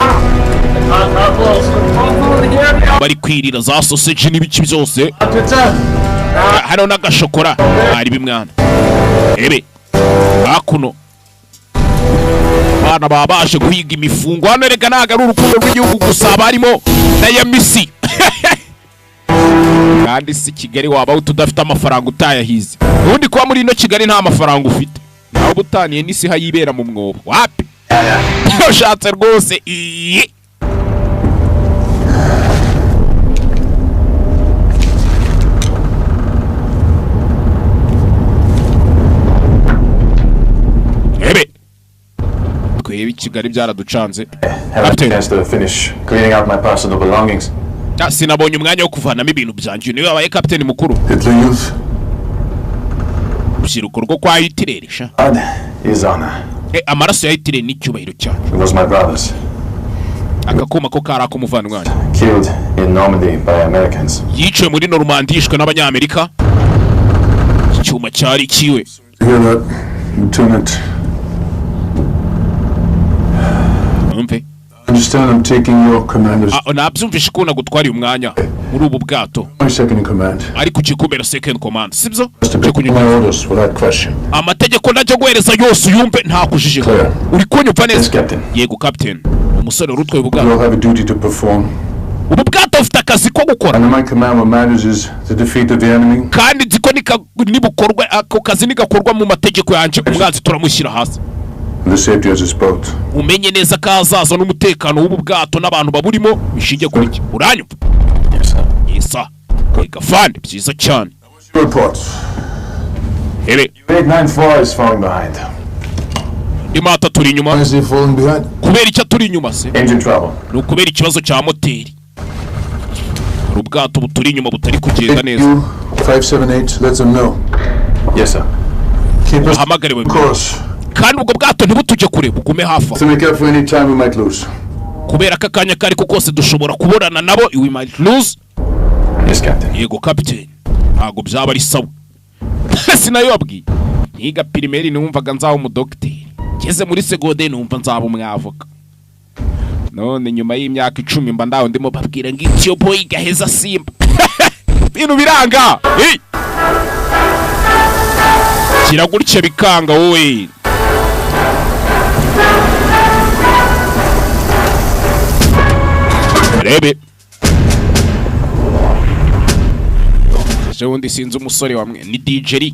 Bari kwirira za sausage n'ibiki byose. Hano n'agashokora ari bimwana. Ebe hakuno abana babashe guhiga imifungo hano. Reka ntago ari urukundo rw'igihugu gusa barimo na ya misi. Kandi si Kigali waba udafite amafaranga utayahize. Ubundi kuba muri ino Kigali nta mafaranga ufite, nawe ubutaniye n'isi hayibera mu mwobo. Wapi ushatse rwose iyi. Ebe twebe Kigali byaraducanze. Haven't had to finish cleaning out my personal belongings. Sinabonye umwanya wo kuvanamo ibintu byanjye. Niwe wabaye kapiteni mukuru. Hitler Youth. Urubyiruko rwo kwa Hitler sha. Blood is honor. Amaraso ya Hitler ni icyubahiro cyane. It was my brothers. Akakuma ko kari ak'umuvandimwe wanjye. Killed in Normandy by Americans. Yiciwe muri Normandy yishwe n'abanyamerika. Icyuma cyari kiwe. Hear that, Lieutenant? Umve. Understand I'm taking your commander's Nabyumvishe ko nagutwariye umwanya muri ubu bwato. my second in command. Ariko ukikubera second command, sibyo? My orders without question. Amategeko ndajya guhereza yose uyumve nta kujijika. Uri kunyumva neza? Captain. Yego captain. Umusore urutwaye We ubwato. all have a duty to perform. Ubu bwato bufite akazi ko gukora. Under my command, what matters is the defeat of the enemy. Kandi nzi ko nibukorwa ako kazi nigakorwa mu mategeko yanjye umwanzi turamushyira hasi. And the safety of this boat. Umenye neza ko ahazaza n'umutekano w'ubu bwato n'abantu baburimo bishingiye kuri iki. Uranyumva? Yes, sir. Yesa. Gafande byiza cyane. Reports. Ebe 894 is falling behind. imata turi inyuma. Why is he falling behind? Kubera icyo turi inyuma se? Engine trouble. Ni ukubera ikibazo cya moteri. Hari ubwato buturi inyuma butari kugenda neza. You 578, let them know. Yes, sir. Keep us Uhamagare we. course. Kandi ubwo bwato ntibutujye kure, bugume hafi aho. To make up for any time we might lose. Kubera ko akanya kari ko kose dushobora kubonana nabo, we might lose. Yes, Captain. Yego captain. Ntago byaba ari sawa. Sinayobabwiye. Nkiga pirimeri numvaga nzaba umudogiteri. Ngeze muri segonderi numva nzaba umwavoka. None nyuma y'imyaka 10 mba ndaho ndimo babwira ngo icyo boy gaheza Simba. Ibintu biranga. Hey! Kiragutse bikanga wowe. Rebe. Ejo bundi sinzi umusore wamwe ni DJ Lee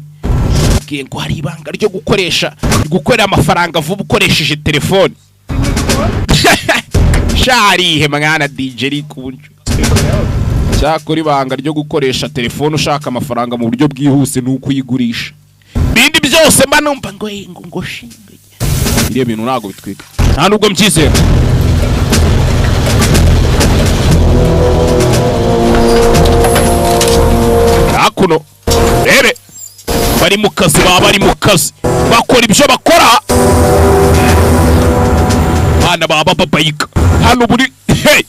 abwiye ngo hari ibanga ryo gukoresha, gukorera amafaranga vuba ukoresheje telefone. Sharihe mwana DJ Lee kuncu. Cyakora ibanga ryo gukoresha telefone ushaka amafaranga mu buryo bwihuse ni ukuyigurisha. Bindi byose mba numva ngo ngo shinge. Iriya bintu ntago bitwika. Nta nubwo mbyizera. Hakuno rebe bari mu kazi, baba bari mu kazi bakora ibyo bakora, bana baba babayika hano buri hey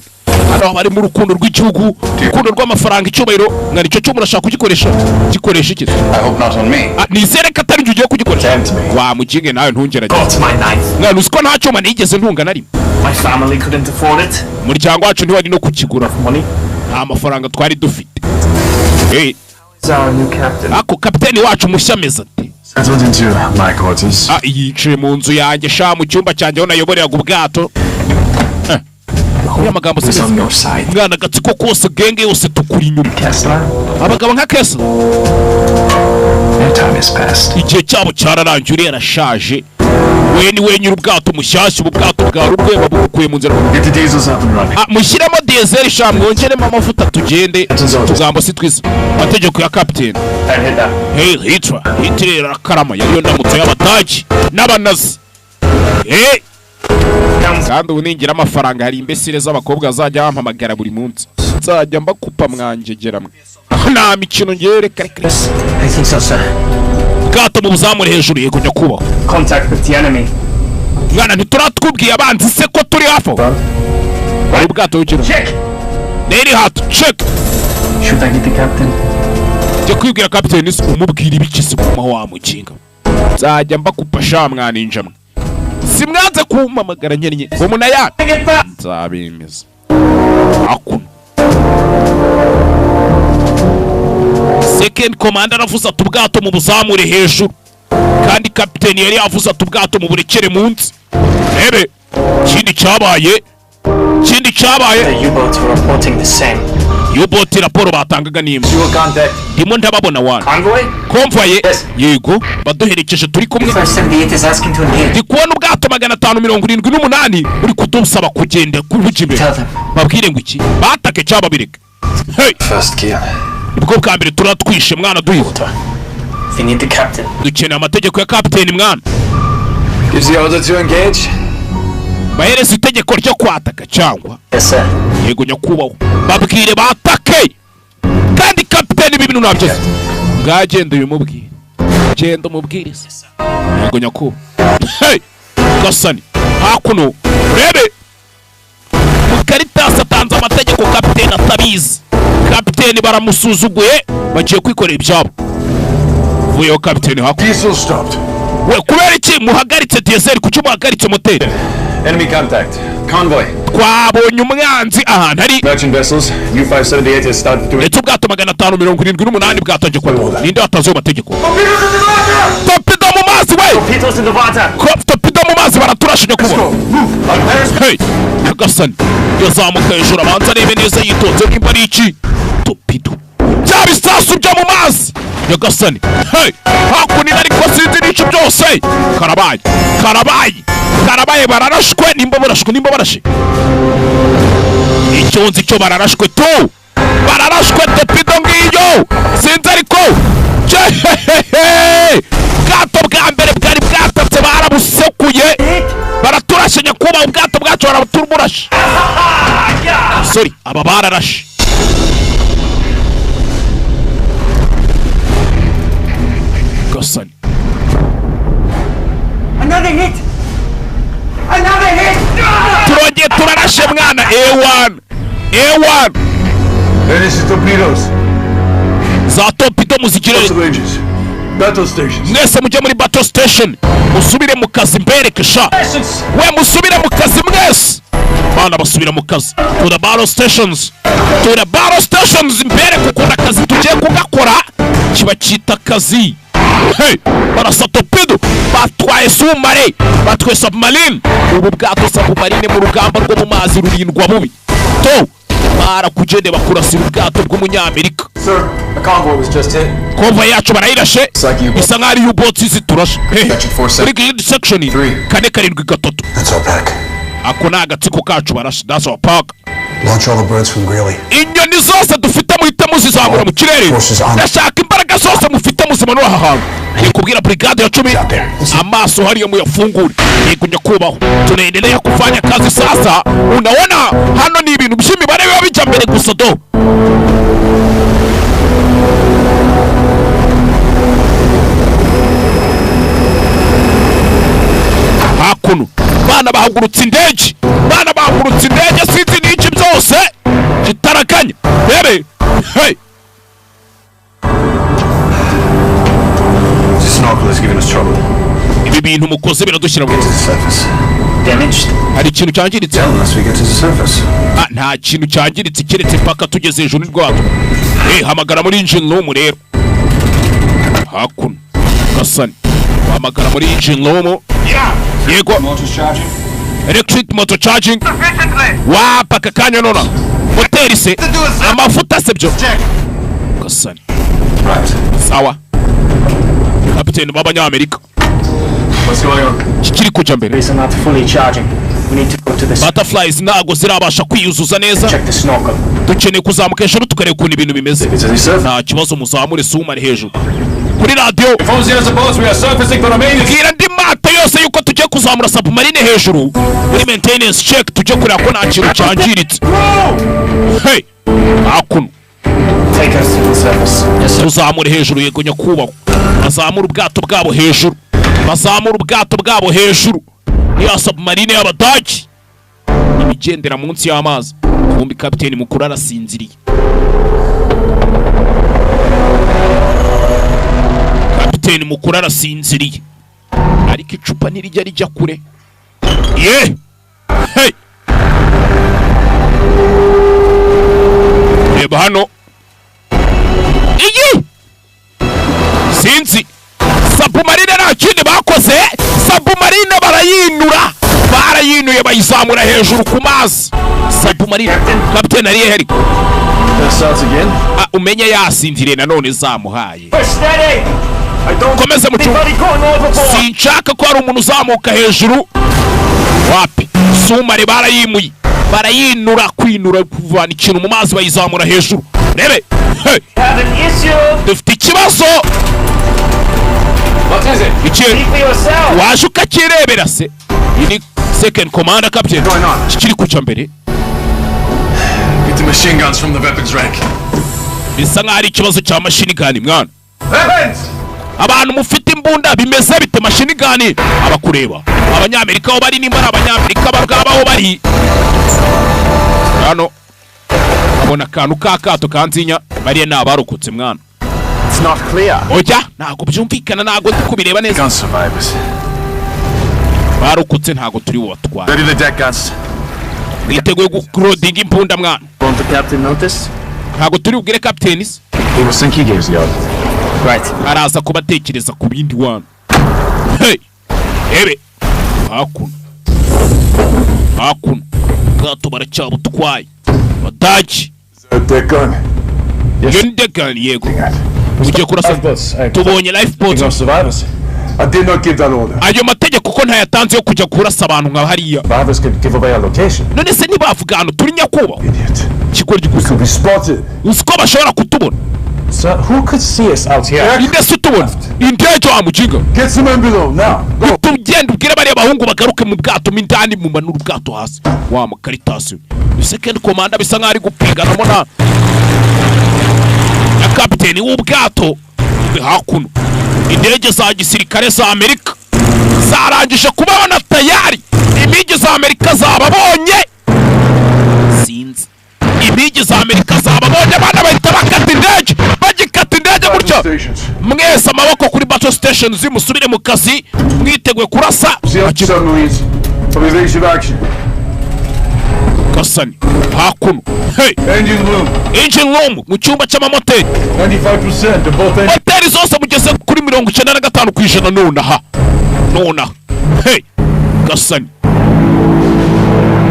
hano bari mu rukundo rw'igihugu, urukundo rw'amafaranga, icyubahiro. Mwari icyo cyo murashaka kugikoresha, gikoresha iki? I hope not on me. Nizere ko atari ugiye kugikoresha. Wa muginge nawe ntungerageze. Mwana uziko nta cyuma nigeze ntunga na rimwe. My family couldn't afford it. Umuryango wacu ntiwari no kukigura. Nta mafaranga twari dufite. Hey. Ako kapiteni wacu mushya ameze ate? Settled into my quarters. Yicaye mu nzu yanjye sha, mu cyumba cyanjye aho nayoboreraga ubwato. Uriya magambo si mwana, agatsiko kose genge yose tukuri inyuma. Abagabo nka Kessler igihe cyabo cyararangiye, uriya arashaje. We ni we nyiri ubwato mushyashya, ubu bwato bwa rubwe babukuye mu nzira. Mushyiremo diesel sha, mwongeremo amavuta tugende. Tugambo si twiza amategeko ya captain. Hey Hitler, Hitler arakarama, yariyo ndamutso y'Abadage n'Abanazi. Hey kandi ubu ningira amafaranga hari imbesire z'abakobwa azajya bampamagara buri munsi, nzajya mbakupa mwanjegera mwe. Nta mikino ngere kare kare. I think so, sir. Ubwato mubuzamure hejuru. Yego nyakubahwa. Contact with the enemy. Mwana ntituratwubwiye abanzi se ko turi hafi aho? Bari ubwato bukira. Check. Neri hatu check. Should I get the captain? Jya kwibwira kapiteni se umubwira ibiki se kuma wa mukinga. Nzajya mbakupa sha mwana injamwe. Simwanze kumpamagara nkennye ngo munaya. Nzabemeza. Akuno. Second commander aravuze ati ubwato mu buzamure hejuru, kandi kapiteni yari yavuze ati ubwato mu burekere munsi. Rebe ikindi cyabaye, ikindi cyabaye. The U-boats were reporting the same. U-boat raporo batangaga nimwe. Ndimo ndababona wana. Convoy? Convoy? Yego, baduherekeje turi kumwe. Ndi kubona ubwato 578 uri kudusaba kugenda kubuja imbere. Babwire ngo iki? Batake cyaba bireke. Hey. First gear. Ubwo bwa mbere turatwishe mwana duhita. We need the captain. Dukeneye amategeko ya kapiteni mwana. Gives the order to engage. Bahereza itegeko ryo kwataka cyangwa? Yes sir. Yego nyakubahwa. Babwire batake. Kandi kapiteni ibi bintu nabyo. Ngagenda ubimubwire. Genda umubwirize. Yego nyakubahwa. Hey! Gasani. Hakuno. Rebe. Mukaritasi atanze amategeko kapiteni atabizi. Kapiteni baramusuzuguye bagiye kwikorera ibyabo. Vuyeho kapiteni hakuno. Diesel stopped. We kubera iki muhagaritse diesel? Kuki muhagaritse moteri? Enemy contact. Convoy. Twabonye umwanzi ahantu ari. Merchant vessels U-578 has started to. Ndetse ubwato 578 bwatangiye kwataka. Ninde watanze ayo mategeko? Torpedo mu mazi we! Torpedoes in the water. Torpedo mu mazi baraturashe nyakubahwa. Hey, Nyagasani yazamuka hejuru abanza arebe neza yitonze nimba ari iki. Torpedo. Bya bisasu byo mu mazi. Nyagasani. Hey, hakuno ariko sinzi n'icyo byose. Karabaye. Karabaye. Karabaye bararashwe nimba barashwe nimba barashe. Icyo nzi cyo bararashwe tu. Bararashwe torpedo ngiyo. Sinzi ariko. Ubwato bwa mbere bwari bwatatse barabusekuye. Baraturashe nyakubahwa, ubwato bwacu barabuturashe. Sorry, aba bararashe. Gasani. Another hit. Another hit. Turongeye turarashe mwana. A1. A1. There is torpedoes. Za torpedo muzigire. Battle stations. Mwese mujye muri battle station. Musubire mu kazi mbereke sha. We musubire mu kazi mwese. Bana basubira mu kazi. To the battle stations. To the battle stations mbereke ukuntu akazi tugiye kugakora. Kiba cyita kazi. Hey, barasa torpedo. Batwaye sumare, batwaye submarine. Ubu bwato submarine mu rugamba rwo mu mazi rurindwa bubi. To barakugende bakurasira ubwato bw'umunyamerika. Sir. A convoy was just hit. Convoy yacu barayirashe, bisa nkaho ari U-boats ziturashe. Hehe. Muri grid section 473. That's our pack. Ako ni agatsiko kacu barashe. That's our pack. Launch all the birds from Greeley. Inyoni zose dufite muhite muzizamura mu kirere. Ndashaka imbaraga zose mufite muzimanura aha hantu. Ni kubwira brigade ya 10 amaso hariyo muyafungure. Yego nyakubahwa, tunaendelea kufanya kazi sasa. Unaona hano ni ibintu by'imibare biba bijya mbere gusa do. Hakuno bana bahagurutse indege, bana bahagurutse indege, sinzi n'iki byose kitarakanya. Rebe, hey. This snorkel is giving us trouble. Ibi bintu mukoze biradushyira mu Surface. Damaged? Hari ikintu cyangiritse? Unless we get to the surface. Ah, nta kintu cyangiritse keretse paka tugeze hejuru y'urwato. Hamagara muri engine room rero. Hakuno gasani, hamagara muri engine room. Yego. Motors charging. Electric motor charging. Wapa kakanya nona. Moteri se amafuta se byo. Gasani. Right. Sawa. Kapiteni b'abanyamerika. What's going on? Kikiri kujya mbere. These are not fully charging. We need to go to the Butterflies ntago zirabasha kwiyuzuza neza. check the snorkel. Dukeneye kuzamuka hejuru tukareba ukuntu ibintu bimeze. Nta kibazo, muzamure sumare hejuru. Kuri radiyo Boats, we are surfacing for the main. bwira andi mato yose yuko tugiye kuzamura submarine hejuru muri maintenance check, tujye kureba ko nta kintu cyangiritse. Hey, hakuno Take us to the surface. Yes, sir. tuzamure hejuru. Yego nyakubahwa, bazamura ubwato bwabo hejuru, bazamura ubwato bwabo hejuru. Niya submarine y'Abadage ibigendera munsi y'amazi. Kumbi kapiteni mukuru arasinziriye. Kapiteni mukuru arasinziriye, ariko icupa ntirijya rijya kure. Ye, hey, reba hano iyi sinzi submarine nta kindi bakoze. Submarine barayinura, barayinuye bayizamura hejuru ku mazi. Submarine kapiteni ari hehe ariko? That starts again. Ah, umenye yasinziriye nanone zamuhaye. Steady! I don't Komeze mu cyumba. Anybody going overboard? Sinshaka ko hari umuntu uzamuka hejuru. Wapi, sumare barayimuye, barayinura, kwinura kuvana ikintu mu mazi bayizamura hejuru. Rebe, hey, Have an issue? dufite ikibazo. What is it? Iki Speak for yourself. waje ukakirebera se. Iyi ni second commander captain. Going on. Kikiri kujya mbere. Get the machine guns from the weapons rack. Bisa nkaho ari ikibazo cya machine gun mwana. Weapons! Abantu mufite imbunda bimeze bite? Machine gun abakureba abanyamerika aho bari, nimba ari abanyamerika abangaba aho bari hano abona akantu k'akato kanzinya. Bariya ni abarokotse mwana. It's not clear. Ojya, ntabwo byumvikana, ntabwo ndi kubireba neza. Gun survivors. Barokotse ntabwo turi bubatware. Ready the deck guns. Mwiteguye gurodinga imbunda mwana. Won't the captain notice? Ntabwo turi bubwire kapiteni se. He will think he gave the order. Right. Araza kuba atekereza ku bindi wana. Hey, ebe hakuno, hakuno ubwato baracyabutwaye Abadage. Deck gun. Iyo ni deck gun. Yego, ugiye kurasa. Lifeboats. Tubonye lifeboat. No survivors. I did not give that order. Ayo mategeko ko ntayatanze yo kujya kurasa abantu nka hariya. Survivors could give away our location. None se ntibavuga ahantu turi nyakubahwa? Idiot. Ikigoryi gusa. Could be spotted. Uzi ko bashobora kutubona? Sir, who could see us out here? Inde se utubona? Indege wa mujinga. Get some men below now. Go. Tugenda ubwire bariya bahungu bagaruke mu bwato mo indani, mumanure ubwato hasi. Wa mukaritasi we, second commander bisa nkaho ari gupiganamo na kapiteni w'ubwato. Mbe hakuno indege za gisirikare za Amerika zarangije kubabona tayari. Impigi za Amerika zababonye, sinzi, impigi za Amerika zababonye. Abana bahita bakata indege, bagikata indege gutyo. Stations. Mwese amaboko kuri battle stations, musubire mu kazi mwiteguye kurasa. See submarines of evasive action. Gasani, hakuno, hey. Engine room. Engine room, mu cyumba cy'amamoteri. 95% of both engines. Moteri zose mugeze kuri 95% nonaha, nonaha. Hey, gasani,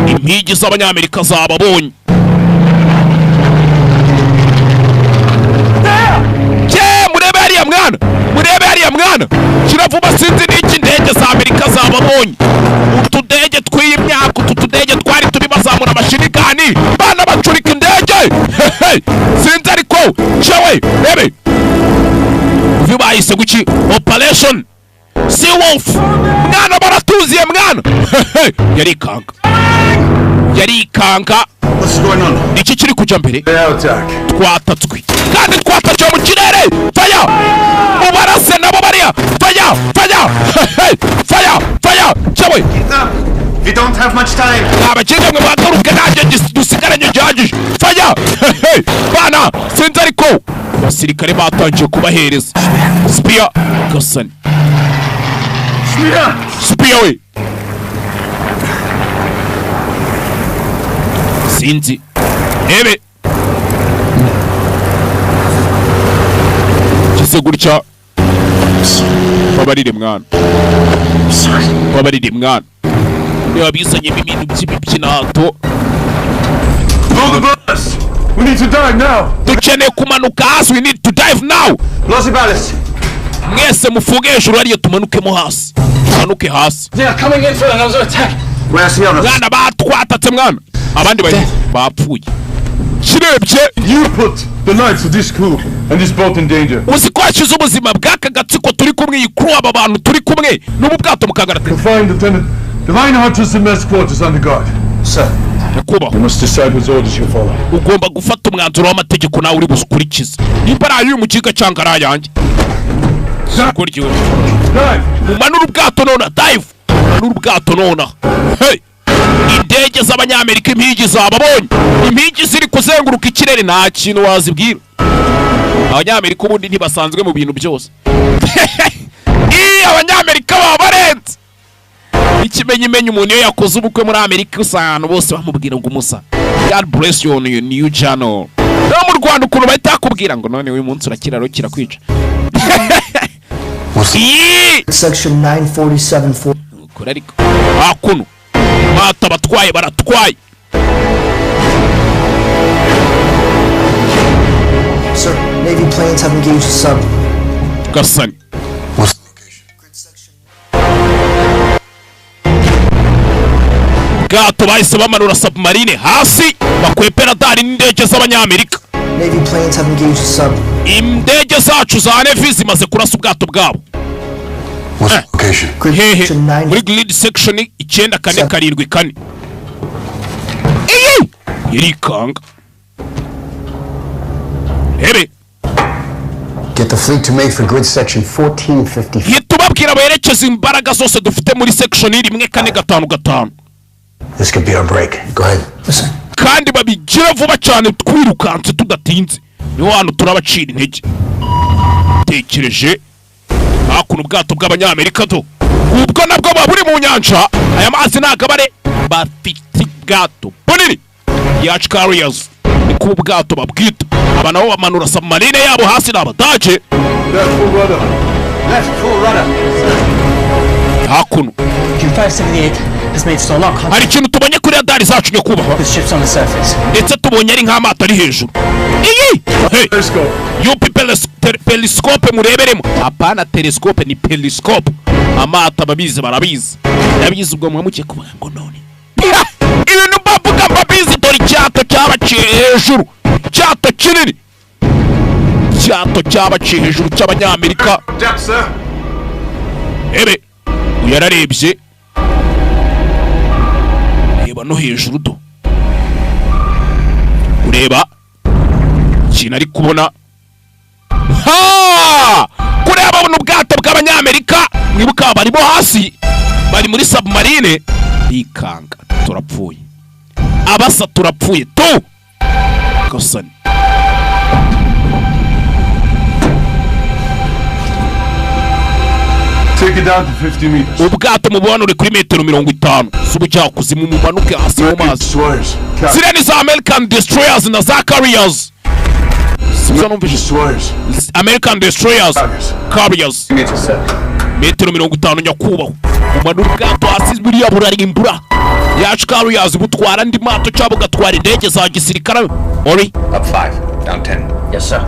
impigi z'abanyamerika zababonye. Barababonye utudege tw'iyi myaka, utu tudege twari turi bazamura amashinikani bana bacurika indege. Hehe, sinzi ariko jewe rebe uyu bahise guki Operation Seawolf. Mwana baratuziye mwana. Hehe, yarikanga yarikanga. What's going on? Iki kiri kujya mbere? Air attack. Twatatswe kandi twatakiwe mu kirere. Faya mubarase nabo bariya. Faya faya. Hehe, faya faya cyewe. We don't have much time. Abakobwa mwe bagaruke nanjye dusigaranye gihagije. Faya. Hehe, bana sinzi ariko abasirikare batangiye kubahereza spear. Gasani Spear! Spear we sinzi ebe kise gutya. Babarire mwana, babarire mwana. Niba bizanyemo ibintu by'ibibyinato. Blow the bus! We need to dive now! Dukeneye kumanuka hasi. We need to dive now. Lost ballast. Mwese mufuge hejuru hariya tumanukemo hasi, tumanuke hasi. They are coming in for another attack. Where's the others? Mwana batwatatse mwana, abandi bari bapfuye. Kirebye You put the lives of this crew and this boat in danger. Uzi ko hashize ubuzima bw'aka gatsiko turi kumwe, iyi crew, aba bantu turi kumwe n'ubu bwato mukagarate. Find Lieutenant the Reinhardt is in mess quarters under guard. Sir. Nyakubahwa, You must decide whose orders you follow. ugomba gufata umwanzuro w'amategeko nawe uri bukurikize, nimba ari ay'uyu mukiga cyangwa ari ayanjye. Kurya Dive! mumanure ubwato nona. Dive, mumanure ubwato nona. Hey! Indege z'abanyamerika impigi zababonye, impigi ziri kuzenguruka ikirere, nta kintu wazibwira. Abanyamerika ubundi ntibasanzwe mu bintu byose. Ii, abanyamerika baba barenze ikimenyimenyi. Umuntu iyo yakoze ubukwe muri Amerika usanga abantu bose bamubwira ngo umusa God bless you on your new channel. No mu Rwanda ukuntu bahita bakubwira ngo none uyu munsi urakiraro kirakwica. Ii! Section 947 Kure ariko hakuno bata batwaye baratwaye. Sir, Navy planes have engaged the sub. Gasani bwato bahise bamanura submarine hasi bakwepera radari n'indege z'abanyamerika. Navy planes have engaged the sub. Indege zacu za Navy zimaze kurasa ubwato bwabo. What's the location? Grid Hehe, section 9 muri grid section 9474. Iyi irikanga rebe. Get the fleet to make for grid section 1455. Hita ubabwira berekeza imbaraga zose dufite muri section 1455. This could be our break. Go ahead. Listen, Kandi babigire vuba cyane, twirukanse tudatinze, niho hantu turabacira intege. Tekereje hakuno ubwato bw'abanyamerika do, ubwo nabwo buba buri mu nyanja. Aya mazi ntabwo aba ari, bafite ubwato bunini yacu carriers niko ubu bwato babwita. Aba nabo bamanura submarine yabo hasi, ni abadage. Left full rudder. Left full rudder. Hakuno Q578 has made sonar contact hari ikintu tubonye kuri radari zacu nyakubahwa, with ships on the surface. ndetse tubonye ari nk'amato ari hejuru. Iyi hey. Periscope. UP periscope mureberemo, apana telescope ni periscope. Amato ababizi barabizi, ndabizi ubwo muhamukiye kuvuga ngo none ibintu bavuga mbabizi. Dore icyato cyabaciye hejuru, icyato kinini, icyato cyabaciye hejuru cy'abanyamerika. Depth, sir. Ebe uyu yararebye, reba no hejuru do, ureba ikintu ari kubona. Ha! Kureba buno ubwato bw'abanyamerika, mwibuka barimo hasi bari muri submarine, bikanga turapfuye, abasa turapfuye tu gasani. Take it down to 50 meters. Ubwato mubuhanure kuri metero 50 z'ubujyakuzimu, mumanuke hasi mu mazi. Destroyers. Ziriya ni za American destroyers na za carriers. Sibyo numvise? Destroyers. American destroyers Carriers. Carriers. Meters, sir. Metero 50 nyakubahwa, umanura ubwato hasi, buriya burarimbura yacu carriers, butwara andi mato cyangwa bugatwara indege za gisirikare ori. Up 5, down 10. Yes, sir.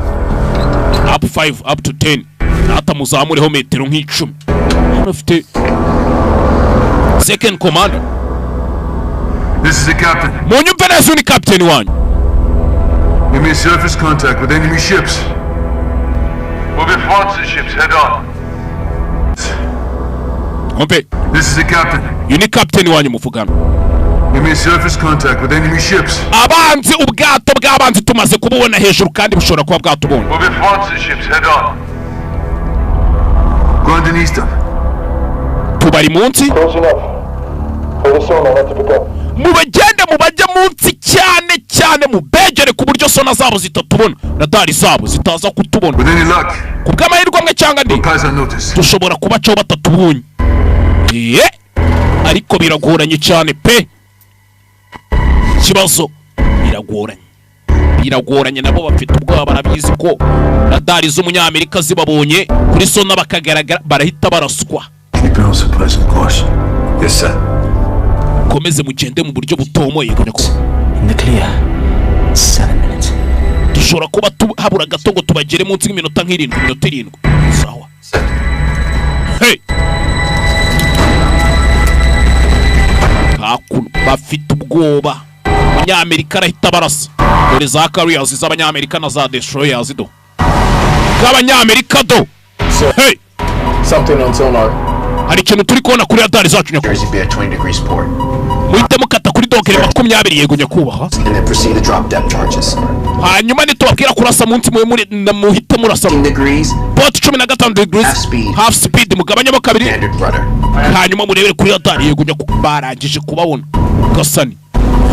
Up 5 up to 10, nata muzamureho metero nk'icumi. Hano afite Second commander. This is the captain. Munyumve neza, uyu ni kapiteni wanyu. We made surface contact with enemy ships. We'll be the ships head on. Umve. This is the captain. Uyu ni kapiteni wanyu muvugana. We made surface contact with enemy ships. Abanzi, ubwato bw'abanzi tumaze kububona hejuru kandi bushobora kuba bwatubonye. We'll be the ships head on. Go underneath them. Tubari munsi. Close enough. For the sonar not to pick up. Mubagende, mubajye munsi cyane cyane, mubegere ku buryo sonar zabo zitatubona, radari zabo zitaza kutubona. With any luck, Ku bw'amahirwe amwe cyangwa andi, pass unnoticed. dushobora kubacaho batatubonye. Ye, ariko biragoranye cyane pe. Ikibazo biragoranye, biragoranye. Nabo bafite ubwoba, barabizi ko radari z'umunyamerika zibabonye kuri sonar bakagaragara, barahita baraswa. Keep your own supplies on course. Yes, sir. Komeze mugende mu buryo butomoye nyakubahwa. In the clear. 7 minutes. Dushobora kuba habura gato ngo tubagere munsi y'iminota nk'irindwi, iminota 7. Sawa. Hey, hakuno bafite ubwoba, umunyamerika arahita barasa. Dore za carriers z'abanyamerika na za destroyers do bw'abanyamerika do. Hey. Something on sonar. Hari ikintu turi kubona kuri radari zacu, nyakubahwa. Jersey be at 20 degrees port, Muhite mukata kuri dogere 20. Yego nyakubahwa. and then proceed to drop depth charges. Hanyuma nitubabwira kurasa munsi muhe muri muhite murasa. 15 degrees, Port 15 degrees. Half speed. Half speed, mugabanyemo kabiri. Standard rudder. Hanyuma murebere kuri radari. Yego nyakubahwa. Barangije kubabona gasani.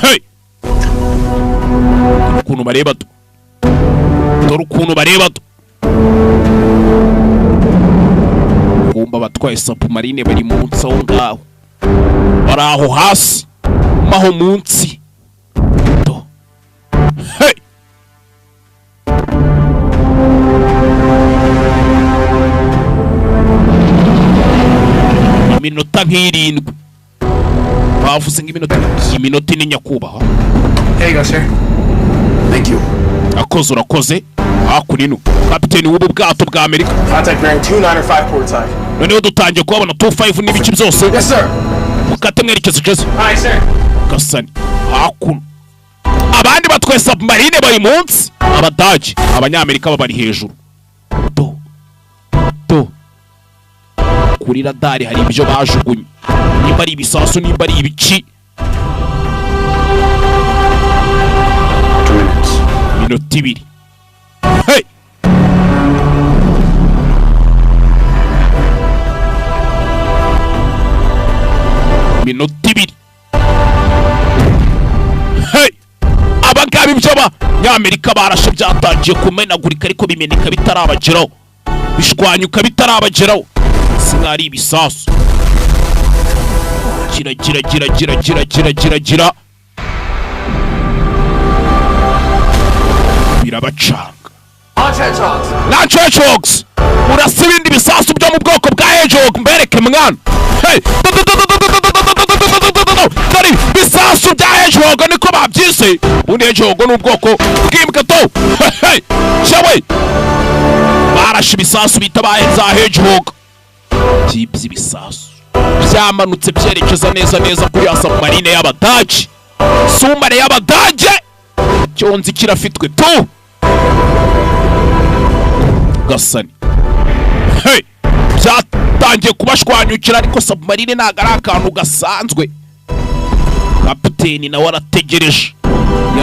Hey, dore ukuntu bareba do, dore ukuntu bareba do. Kumba abatwaye submarine bari munsi aho ngaho, bari aho hasi maho munsi do. Hey, iminota nk'irindwi bavuze, nk'iminota, iminota 4 nyakubahwa. There you go, sir. Thank you. Akoze, urakoze. Hakuno kapiteni w'ubu bwato bwa Amerika. Contact bearing 295 port side. Noneho dutangiye kuhabona 25 n'ibice byose. Yes, sir. Mukate mwerekeza ugeze. Aye, sir. Gasani, hakuno abandi batwaye submarine bari munsi, Abadage, abanyamerika babari hejuru do do. Kuri radari hari ibyo bajugunye, nimba ari ibisasu, nimba ari ibiki. 2 minutes. Minota 2. Hey! Minota 2. Hey! Abangaba ibyo abanyamerika barashe byatangiye kumenagurika, ariko bimeneka bitarabageraho, bishwanyuka bitarabageraho. Si nk'ari ibisasu. Gira gira gira gira gira gira gira gira, birabacanga. Launch Hedgehogs! Launch Hedgehogs! Murasa ibindi bisasu byo mu bwoko bwa Hedgehog mbereke mwana. Hey! Dore bisasu bya Hedgehog, niko babyise. Ubundi Hedgehog ni ubwoko bw'imbwa to. Hey! Shawe! Barashe ibisasu bita ba za Hedgehog. Byibye ibisasu. Byamanutse byerekeza neza neza kuri ya submarine y'Abadage. Sumare y'Abadage! Cyonzi kirafitwe tu! Gasani, hey, byatangiye kubashwanyukira, ariko submarine ntabwo ari akantu gasanzwe. Kapiteni nawe arategereje,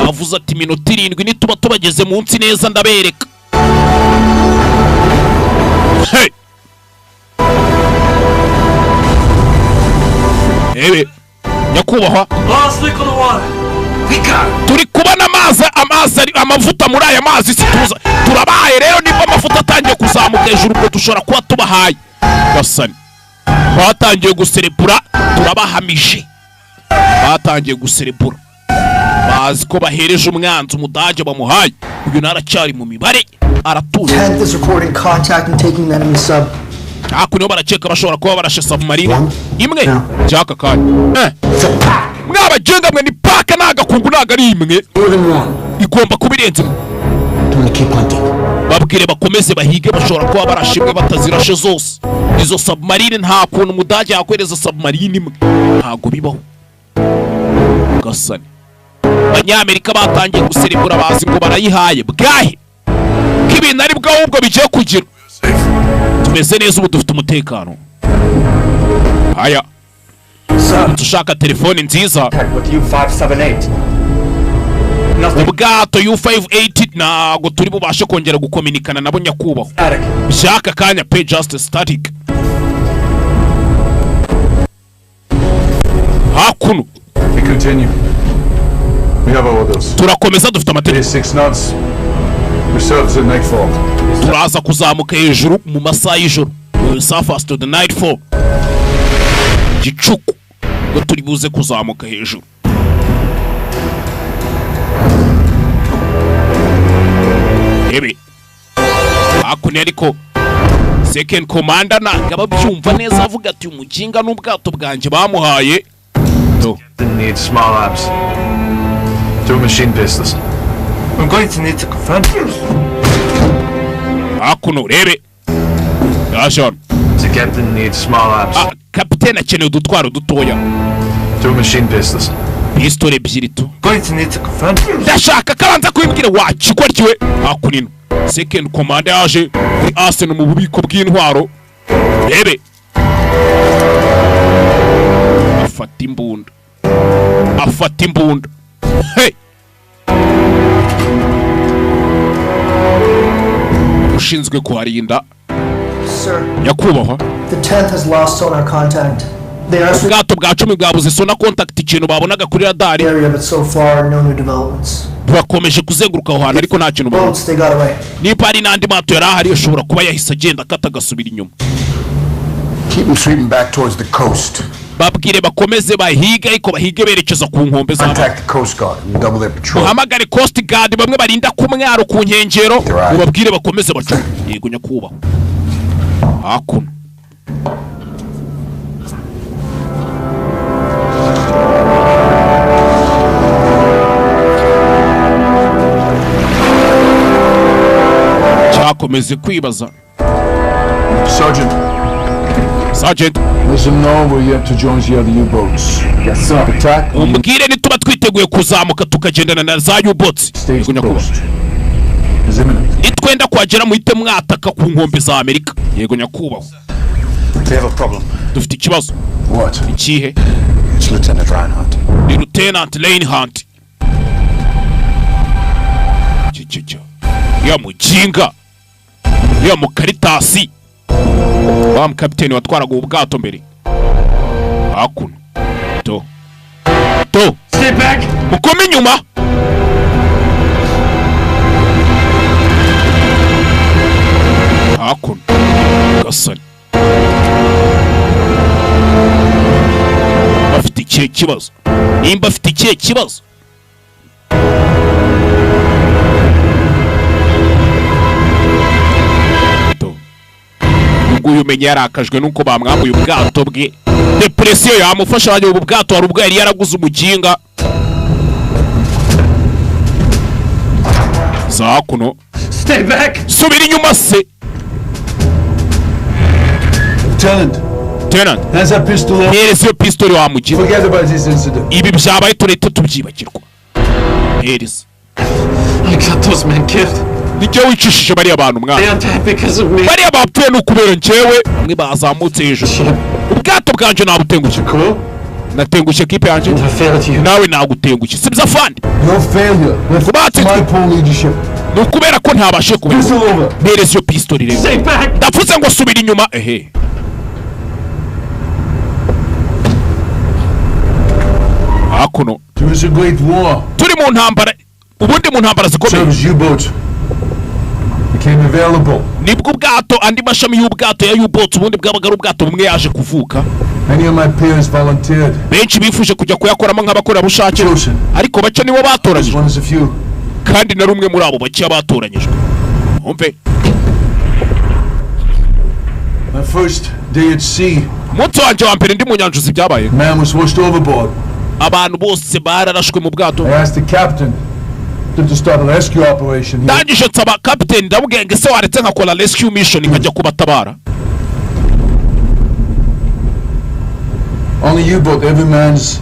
yavuze ati iminota 7 nituba tubageze munsi neza ndabereka. Hey, ebe nyakubahwa. Last leak on the water. We got it. Turi kubona amazi, amazi ari amavuta muri aya mazi. Si tuza turabahaye rero, nimba amavuta atangiye kuzamuka hejuru, ubwo dushobora kuba tubahaye. Gasani, batangiye guserebura, turabahamije. Batangiye guserebura, bazi ko bahereje umwanzi Umudage bamuhaye. Uyu naracyari mu mibare, aratuje. 10th is recording contact and taking the enemy sub. Hakuno barakeka bashobora kuba barashe submarine imwe by'aka kanya. Eh. Mwabagenga mwe, ni paka, ni agakungu, ntabwo ari imwe, igomba kuba irenze imwe. Babwire bakomeze bahige, bashobora kuba barashe imwe, batazirashe zose. Izo submarine, nta kuntu umudage yakwereza submarine imwe, ntago bibaho. Gasani, Abanyamerika batangiye guserebura, bazi ngo barayihaye bwahe ko ibintu ari bwo ahubwo bigiye kugira. Tumeze neza ubu, dufite umutekano. Aya, ushaka telefoni nziza. With U-578. Ubwato U58, ntago turi bubashe kongera gukominikana nabo, nyakubahwa, by'aka kanya pe, just static. Hakuno. We continue. We have our orders. Turakomeza, dufite amategeko. 6 knots. We surface at nightfall. Turaza kuzamuka hejuru mu masaha y'ijoro. We will surface to the nightfall, gicuku ubwo turi buze kuzamuka hejuru. Ebe hakuno, ariko second commander ntabwo aba abyumva neza, avuga ati umuginga n'ubwato bwanjye bamuhaye. To. Didn't need small arms. Two machine pistols. I'm going to need to confront you. Hakuno urebe, yaje hano. The captain needs small arms. Ah, kapitene akeneye udutwaro dutoya. Two machine pistols. Pisitole ebyiri tu. Going to need to confront you. Ndashaka ko abanza kubibwira wa kigoryi. Hakuno second commander yaje kuri arsenal, mu bubiko bw'intwaro. Rebe, afata imbunda, afata imbunda. Hey! Ushinzwe kuharinda. Sir, Nyakubahwa. the 10th has lost sonar contact. They are Ubwato bwa 10 bwabuze sonar contact, ikintu babonaga kuri radari. area, but so far no new developments. Bakomeje kuzenguruka aho hantu, ariko nta kintu babona. Boats, they got away. Niba hari n'andi mato yari ahari, ashobora kuba yahise agenda akata agasubira inyuma. Keep them sweeping back towards the coast. Babwire bakomeze bahige, ariko bahige berekeza ku nkombe z'amazi. Contact the Coast Guard and double their patrol. Muhamagare Coast Guard, bamwe barinda ku mwaro ku nkengero, mubabwire bakomeze bacu. Yego nyakubahwa. Hakuno cyakomeze kwibaza. Sergeant. Sergeant. Let them know we're yet to join the other U-boats. Yes, sir. Attack. Umbwire nituba twiteguye kuzamuka tukagendana na za U-boats. Yego nyakubahwa. Is imminent. Nitwenda kuhagera muhite mwataka ku nkombe za Amerika. Yego nyakubahwa. We have a problem. Dufite ikibazo. What? Ikihe? It's Lieutenant Reinhardt. Ni Lieutenant Reinhardt. Cyo ya mujinga ya mukaritasi wa mukapiteni watwaraga ubu bwato mbere. Hakuno to to. Stay back! Mukome inyuma. Hakuno gasani, bafite ikihe kibazo? Nimba afite ikihe kibazo? To. Uyu nguyu umenya yarakajwe nuko bamwambuye ubwato bwe, depression yamufasha. Wagira ubu bwato hari ubwo yari yaraguze umuginga za hakuno. Stay back! Subira inyuma se. Lieutenant. Lieutenant. Hands that pistol up. Hereza iyo pistori wa muginga. Forget about this incident. Ibi byabaye turahita tubyibagirwa, hereza. I got those men killed. Nijye wicishije bariya bantu, mwana. They are dead because of me. Bariya bapfuye ni ukubera njyewe. Bamwe bazamutse hejuru, ubwato bwanjye nabutengushye, natengushye kipe yanjye, nawe nagutengushye, sibyo afande? Your failure. Kubatsinzwe My poor leadership. Ni ukubera ko ntabashe kubikora. Pistol over. Mpereza iyo pistori rero. Stay back! Ndavuze ngo subira inyuma. Ehe, hakuno. There is a great war. Turi mu ntambara, ubundi mu ntambara zikomeye Service U-boats became available. nibwo ubwato, andi mashami y'ubwato ya U-boats, ubundi bwabaga ari ubwato bumwe, yaje kuvuka. Many of my peers volunteered. Benshi bifuje kujya kuyakoramo nk'abakorerabushake, ariko bake nibo batoranyijwe. One of the few. Kandi na rumwe muri abo bake batoranyijwe, umve. My first day at sea, Umunsi wanjye wa mbere ndi mu nyanja, uzi ibyabaye? Man was washed overboard. Abantu bose bararashwe mu bwato. I asked the captain to start a rescue operation. He Ndangije nsaba kapiteni, ndamubwira ngo ese waretse nkakora rescue mission, nkajya kubatabara? On the U-boat, every man's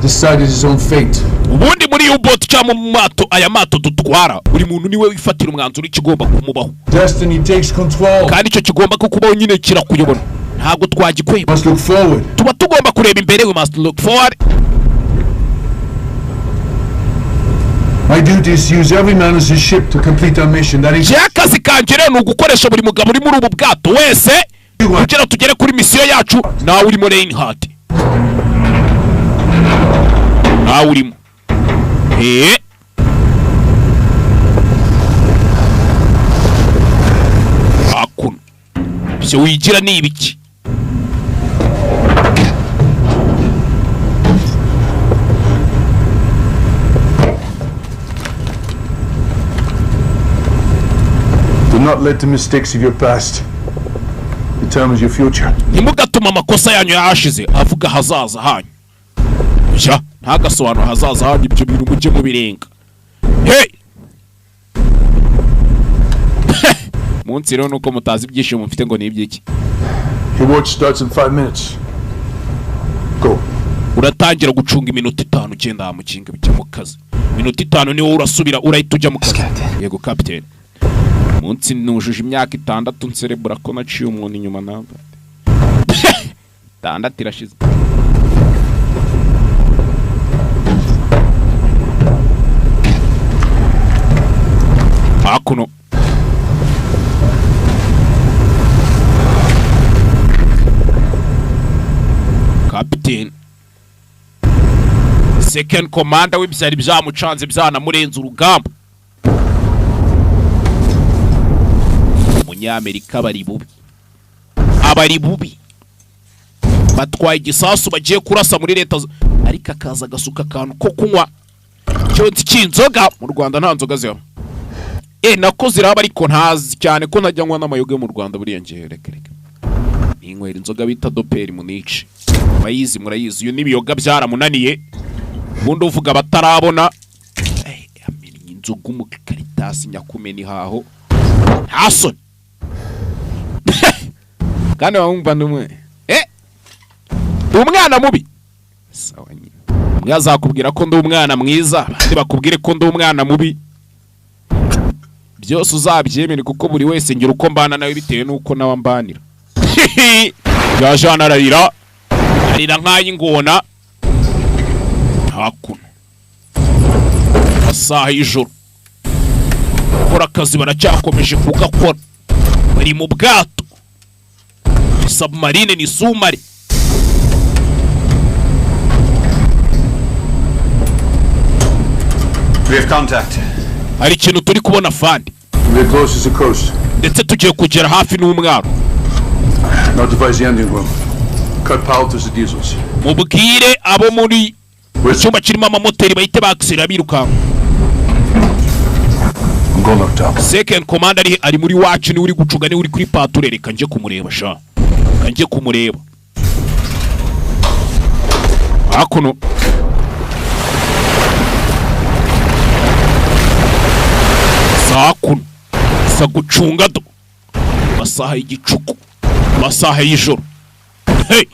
decided his own fate. Ubundi muri U-boat cyangwa mu mato, aya mato dutwara, buri muntu niwe wifatira umwanzuro ikigomba kumubaho. Destiny takes control. Kandi icyo kigomba kukubaho nyine kirakuyobora, ntabwo twagikweba. Must look forward. Tuba tugomba kureba imbere, we must look forward. My duty is to use every man as his ship to complete our mission. That is Njye akazi kanjye rero ni ugukoresha buri mugabo uri muri ubu bwato wese kugira tugere kuri misiyo yacu. Nawe urimo Reinhardt, nawe urimo. Hakuno ibyo wigira ni ibiki? Do not let the mistakes of your past determine your future. Ntimugatuma amakosa yanyu yashize avuga ahazaza hanyu. Ja, ntagasobanura ahazaza hanyu, ibyo bintu mujye mubirenga. Hey! Munsi rero nuko mutazi ibyishimo mfite ngo ni ibyiki. Your watch starts in 5 minutes. Go. Uratangira gucunga iminota 5 ugenda mukinga bijya mu kazi. Iminota 5 niwo urasubira urahita ujya mu kazi. Yego captain. Munsi nujuje imyaka 6 nserebura ko naciye umuntu inyuma namba. 6 irashize. Hakuno Captain Second Commander w'ibyari byamucanze byanamurenze urugamba. Umunyamerika bari bubi, abari bubi batwaye igisasu bagiye kurasa muri leta, ariko akaza agasuka akantu ko kunywa cyonsi cy'inzoga. Mu Rwanda nta nzoga zihaba. Nako ziraba ariko ntazi cyane ko ntajya nywa n'amayoga yo mu Rwanda buriya ngiye reka reka. Ninywera inzoga bita doperi munice. Bayizi murayizi, iyo n'ibiyoga byaramunaniye. Ubundi uvuga batarabona amennye inzoga mu karitasi nyakumena ihaho. Nta soni. Kandi wumva ndumwe. Umwana mubi. Sawa nyine. Umwe azakubwira ko ndi umwana mwiza, abandi bakubwire ko ndi umwana mubi. Byose uzabyemere kuko buri wese ngira uko mbana nawe bitewe nuko nawe ambanira. Yajana ararira, arira nk'ay'ingona. Hakuno amasaha y'ijoro, gukora akazi baracyakomeje kugakora, bari mu bwato. Submarine ni sumari. We have contact. Hari ikintu turi kubona fandi. We are close to the coast. Ndetse tugiye kugera hafi n'umwaro. Notify the engine room. Cut power to the diesels. Mubwire abo muri icyumba kirimo amamoteri bahite bakisira birukanka. I'm going up top. Second Commander ari muri wacu, ni uri gucuga, ni uri kuri pature. Reka nje kumureba sha. Reka nje kumureba. Hakuno hakuno sa gucunga do masaha y'igicuku, masaha y'ijoro. Hey!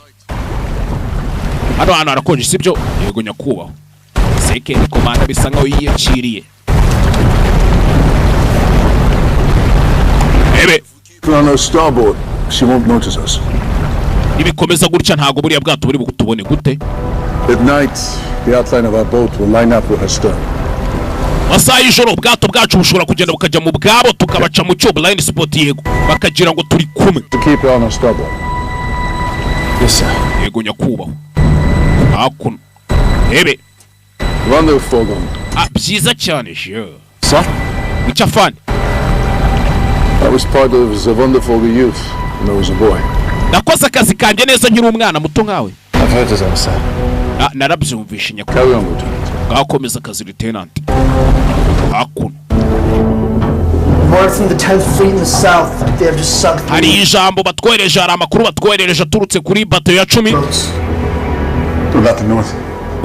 Hano hano harakonje sibyo? Yego nyakubahwa. Second Commander bisa nkaho yiyakiriye. Ebe On our starboard, she won't notice us. Nibikomeza gutya ntago buriya bwato buri bukutubone gute? At night, the outline of our boat will line up with her stern. Masaha y'ijoro ubwato bwacu bushobora kugenda bukajya mu bwabo tukabaca mu cyo blind spot, yego bakagira ngo turi kumwe. To keep her on our starboard. Yes sir. Yego nyakubahwa. Hakuno ebe Run the foghorn. Byiza cyane je. Sir? Icyo afande. I was part of the wonderful youth when I was a boy. Nakoze akazi kanjye neza nkiri umwana muto nkawe. I've heard it all, sir. Narabyumvishe nyakubahwa. Carry on, Lieutenant. Ngakomeza akazi Lieutenant. Hakuno Word from the 10th Fleet in the south. They have just sunk. Hari ijambo batwohereje, hari amakuru batwoherereje aturutse kuri bato ya 10. About the north.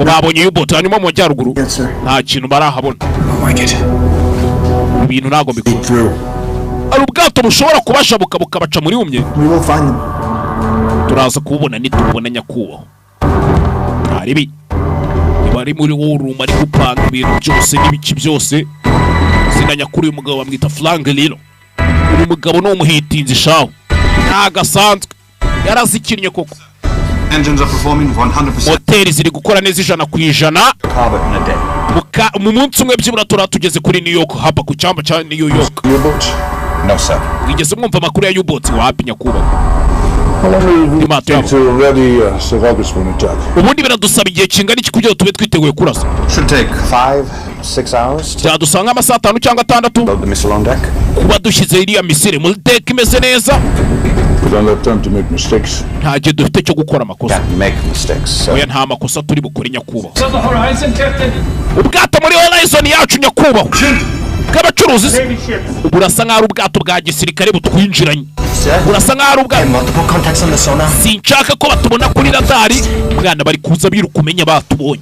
Babonye U-boat hanyuma mu majyaruguru nta kintu barahabona. Ibintu ntago mbikunda. Hari ubwato bushobora kubashabuka bukabaca muri umye. We will find them. Turaza kububona nitubona nyakubahwa. Ntaribi bari muri war room ari gupanga ibintu byose n'ibiki byose. Izina nyakuri uyu mugabo bamwita Frank Lilo. Uyu mugabo ni umuhitinzi shaho, ntago asanzwe, yarazikinnye koko. Engines are performing 100%. Moteri ziri gukora neza 100%. Harbor in a day. Mu munsi umwe byibura turaba tugeze kuri New York haba ku cyambu cya New York. U-boats? No, sir. Mwigeze mwumva amakuru ya U-boats? Wapi nyakubahwa. How long will it Imato take yabo. to ready Sir for an attack? Ubundi biradusaba igihe kingana iki kugira ngo tube twiteguye kurasa? Should take 5, 6 hours. Byadusaba nk'amasaha 5 cyangwa 6 Load the missile on deck. kuba dushyize iriya misile muri deck imeze neza. We don't have time to make mistakes. Nta gihe dufite cyo gukora amakosa. Can't make mistakes, sir. Oya, nta makosa turi bukore nyakubahwa. To the horizon, Captain. Ubwato muri horizon yacu nyakubahwa bw'abacuruzi se Navy ships. burasa nk'aho ari ubwato bwa gisirikare butwinjiranye, burasa nk'aho ari ubwato. Multiple contacts on the sonar. Sinshaka ko batubona kuri radari mwana, bari kuza biruka, umenya batubonye,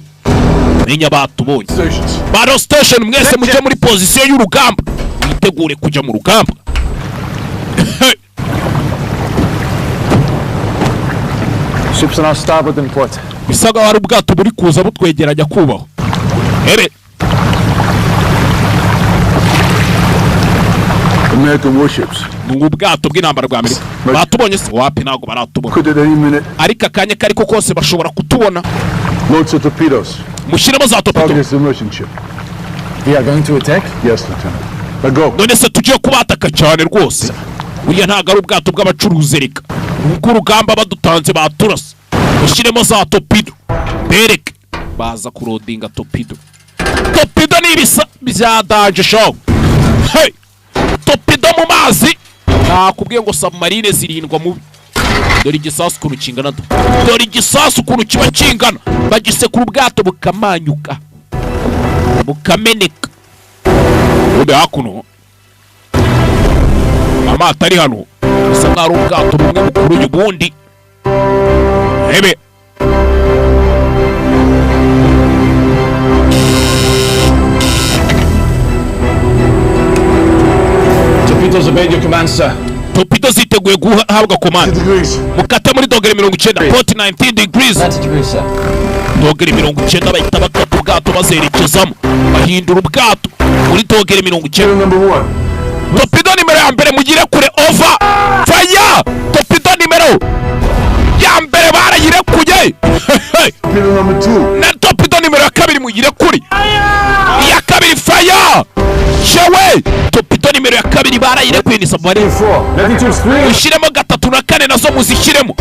umenya batubonye. Stations. Battle station, mwese mujye muri pozisiyo y'urugamba, mwitegure kujya mu rugamba. Ships on our starboard and port. Bisa nk'aho ari ubwato buri kuza butwegera nyakubahwa. Ebe American warships. Ni ubwato bw'intambara bwa Amerika. Batubonye se? Wapi, ntabwo baratubona. Could at any minute Ariko akanya kariko kose bashobora kutubona. load the torpedoes. Mushyiremo za torpedo. Target the merchant ship. We are going to attack? Yes, Lieutenant. Now go. None se tugiye kubataka cyane rwose? Buriya ntabwo ari ubwato bw'abacuruzi, reka ubwo urugamba badutanze baturasa. Mushyiremo za torpedo bereke baza kurodinga torpedo. Torpedo ni ibisa bya danger show. Hey! Torpedo mu mazi, nakubwiye ngo submarine zirindwa mubi. Dore igisasu ukuntu kingana, do dore igisasu ukuntu kiba kingana, bagisekura ubwato bukamanyuka bukameneka. Ubundi hakuno amato ari hano bisa nkaho ari ubwato bumwe bukuruye ubundi. Ebe Torpedoes obeyed your command, sir. Torpedo ziteguye guhabwa komande. Degrees. Mukate muri dogere 90, port 19 degrees. 90 degrees, sir. Dogere 90, bahita bakata ubwato bazerekezamo, bahindura ubwato muri dogere 90. Number one. Torpedo nimero ya mbere mugire kure, over, fire. Torpedo nimero ya mbere barayirekuye. Torpedo number two. Na torpedo nimero ya kabiri mugire kuri iya kabiri, fire. Shewe, torpedo nimero ya kabiri barayirekuye, ni submarine. 4. Latitude 3. Mushyiremo gatatu na kane nazo muzishyiremo.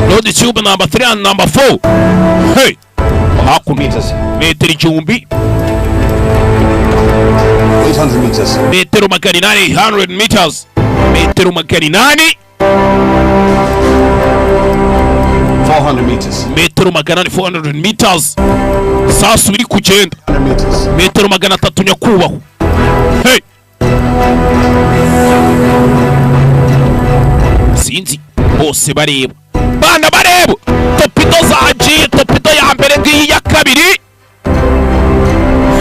Load tube number 3 and number 4. Hey, hakuno Meters. metero 1000. 800 meters. Metero 800, 100 meters, metero 800. 400 meters. Metero 800, 400 meters, sasu biri kugenda. 100 meters. Metero 300 nyakubahwa. Hey, sinzi bose bareba, bana bareba torpedo zagiye. Torpedo ya mbere ngiyi, ya kabiri.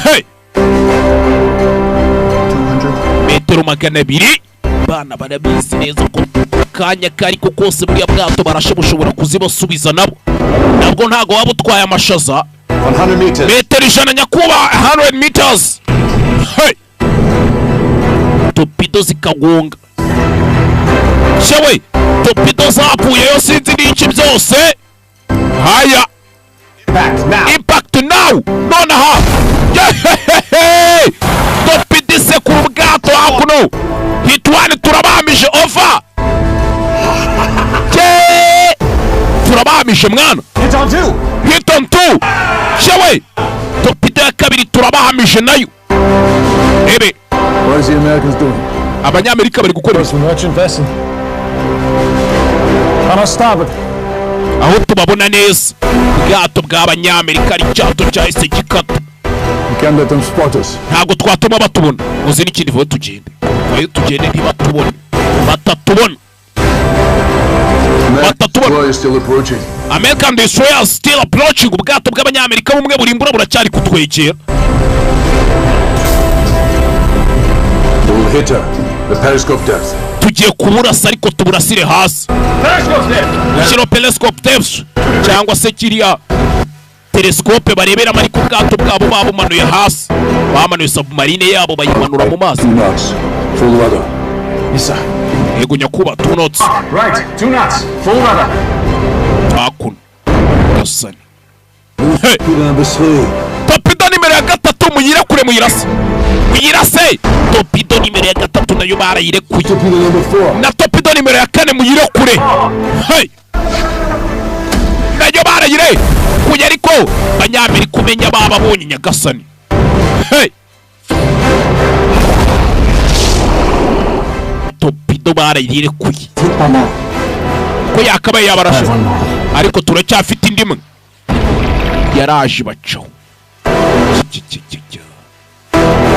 Hey, 200. Metero 200. Bana barabizi neza ko kanya kariko kose buriya bwato barashe bushobora kuzibasubiza nabo, nabwo ntago waba utwaye amashaza. 100 meters. Metero 100 nyakubahwa, 100 meters. Hey! Torpedo zikagonga shewe, torpedo zapfuyeyo, sinzi n'iki byose. Haya. Impact now. Impact now, nonaha. Yehehehe! Torpedo isekura ubwato hakuno. Hit one, turabamije, over. Ye! Turabamije mwana. Hit on two. Hit on two. Shewe, torpedo ya kabiri turabahamije nayo. Ebe What is the Americans doing? Abanyamerika bari gukora It's the merchant vessel. On our starboard. aho tubabona neza, ubwato bw'abanyamerika ari icyato cyahise gikata. We can't let them spot us. Ntabwo twatuma batubona. Uzi n'ikindi, vuba tugende, vayo tugende, ntibatubone, batatubona, batatubona. Destroyer is still approaching. American destroyer still approaching. Ubwato bw'abanyamerika bumwe burimbura buracyari kutwegera. They will hit her. The periscope depth. Tugiye kuburasa ariko tuburasire hasi. Ushyiraho periscope depth cyangwa se kiriya telescope bareberamo, ariko ubwato bwabo babumanuye hasi. Bamanuye submarine yabo bayimanura mu mazi. Full rudder. Yes, sir. Yego nyakuba, 2 knots. Right, 2 knots. Full rudder. Hakuno gasani. Hey. Torpedo nimero ya 3 muyirekure, muyirase, muyirase. Torpedo nimero ya 3 nayo barayirekuye. Na torpedo nimero ya 4 muyirekure. Hey. Nayo barayirekuye, ariko Abanyamerika umenya bababonye nyagasani. Hey. Torpedo barayirekuye ko yakabaye yabarashe, ariko turacyafite indi imwe yaraje bacaho.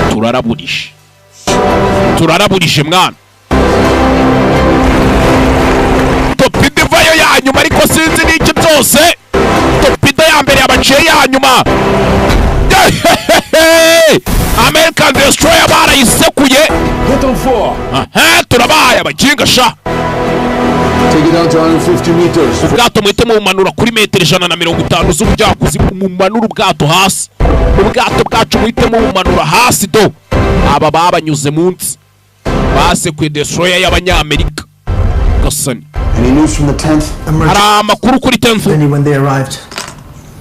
Turaraburije, turaraburije mwana. Torpedo ivayo ya nyuma, ariko sinzi n'iki byose. Torpedo ya mbere yabaciye ya nyuma. American Destroyer barayisekuye. Turabaye abakinga sha. Take it down to 150 meters. Ubwato muhite mubumanura kuri metero 150 z'ubujyakuzimu, mumanura ubwato hasi. Ubwato bwacu muhite mubumanura hasi do. Aba babanyuze munsi basekuye destroyer y'Abanyamerika. Gasani. Any news from the 10th? Hari amakuru kuri 10th? When they arrived.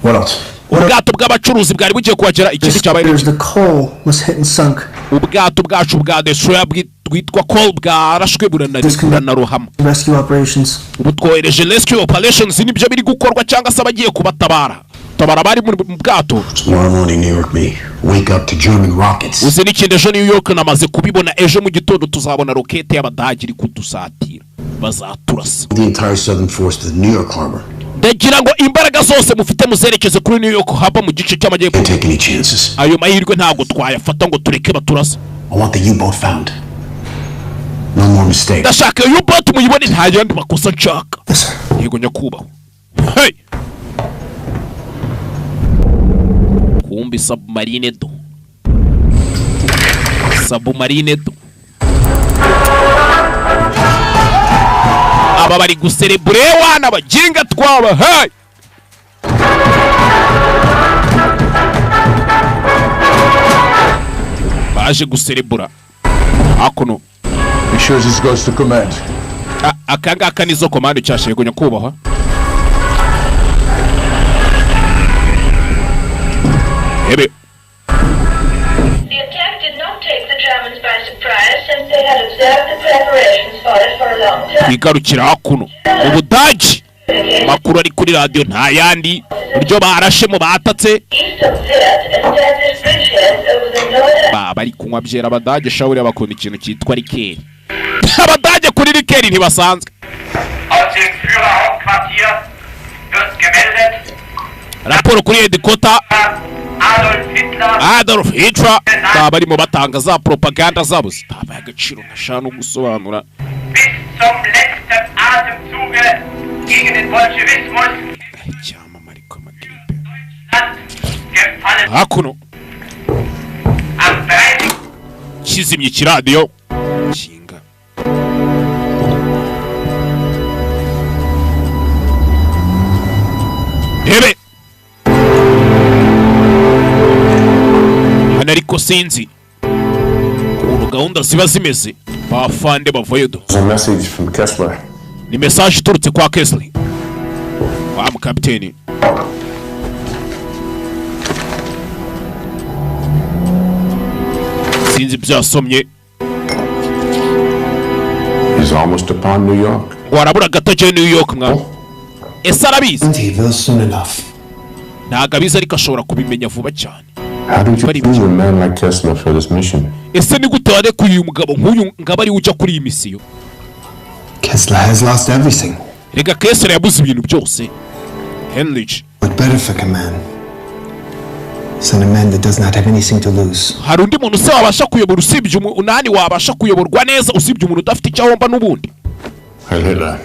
What else? Ubwato bw'abacuruzi bwari bugiye kuhagera, ikindi cyabaye The Cole was hit and sunk. Ubwato bwacu bwa destroyer bwitwa Cole bwarashwe buranarohama. Rescue operations. Ubu twohereje rescue operations, nibyo biri gukorwa cyangwa se abagiye kubatabara. Tabara bari mu bwato. Tomorrow morning, New York me wake up to German rockets. Uzi n'ikindi, ejo New York namaze kubibona, ejo mu gitondo tuzabona rokete y'Abadage iri kudusatira. Bazaturasa. The entire southern force to the New York harbor. Ndagira ngo imbaraga zose mufite muzerekeze kuri New York harbor mu gice cy'amajyepfo. Take any chances. Ayo mahirwe ntabwo twayafata ngo tureke baturasa. I want the U-boat found. No more mistakes. Ndashaka iyo U-boat muyibone, nta yandi makosa nshaka. Yego nyakubahwa. Hey! Kumbi submarine do. Submarine do. Aba bari guserebure wana bajinga twaba. Hey! Baje guserebura. Hakuno. Be sure this goes to command. Aka ngaka nizo command cyashego nyakubahwa. Ebe. The attack did not take the Germans by surprise since they had observed the preparations for it for a long time. Igarukira hakuno mu Budage, makuru ari kuri radio nta yandi, buryo barashemo batatse. East of Zert established bridgeheads over the northern Bari kunywa byera Abadage shawuri, bakunda ikintu cyitwa rikeri. Abadage kuri rikeri ntibasanzwe. Aus dem Führerhauptquartier wird gemeldet, Raporo kuri headquarter, Adolf Hitler Adolf Hitler baba barimo batanga za propaganda zabo zitabaye agaciro ntashaka no gusobanura. bis zum letzten Atemzuge gegen den Bolschewismus Icyamamare ko amagripe. Deutschland gefallen. Hakuno Am 30. kizimye ikiradiyo kinga. Ebe hano ariko sinzi ukuntu gahunda ziba zimeze, bafande bavayo do. There's a message from Kessler. Ni message iturutse kwa Kessler wa mukapiteni. Sinzi ibyo yasomye. He's almost upon New York. Ngo arabura gato ajyayo New York mwana. Ese arabizi? He will soon enough. Ntabwo abizi ariko ashobora kubimenya vuba cyane. How did you choose a man like Kessler for this mission? Ese ni gute warekuye uyu mugabo nk'uyu ngaba ariwe ujya kuri iyi misiyo? Kessler has lost everything. Rega Kessler yabuze ibintu byose. Henrich. What better for command? Send a man that does not have anything to lose. Hari undi muntu se wabasha kuyobora usibye umunani wabasha kuyoborwa neza usibye umuntu udafite icyo ahomba n'ubundi? Heil Hitler.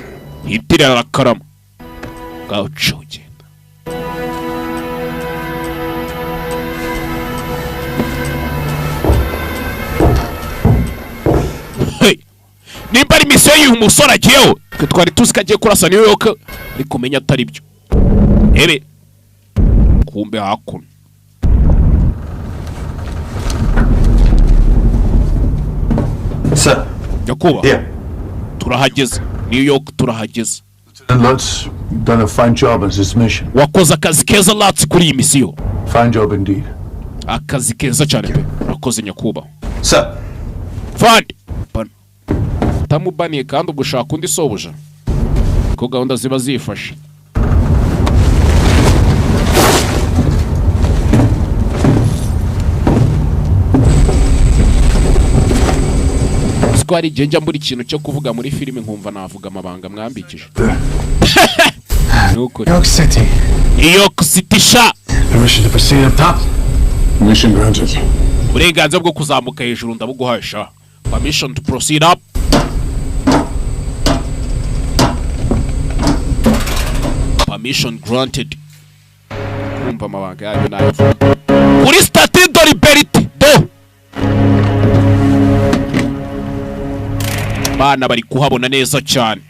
Hitler arakarama. Ngaho ca ugenda. Hey! Nimba ari misiyo y'uyu musore agiyeho, twe twari tuzi ko agiye kurasa New York, ariko menya atari byo. Ebe kumbe hakuno Sir. Nyakubahwa, turahageze New York, turahageze. Lutz, you've done a fine job on this mission. Wakoze akazi keza Lutz kuri iyi misiyo. Fine job indeed. Akazi keza cyane pe, urakoze nyakubahwa. Sir. Fandi utamubaniye kandi ubwo ushaka undi sobuja, ko gahunda ziba zifashe. Siko hari igihe njya mbura ikintu cyo kuvuga muri filime nkumva navuga amabanga mwambikije. New York City. New York City sha. Permission to proceed up top. Mission granted. Uburenganzira bwo kuzamuka hejuru ndabuguhaye sha. Permission to proceed up. Permission granted. Kumva amabanga yanyu nayo. Kuri Statue de Liberté do. Bana bari kuhabona neza cyane.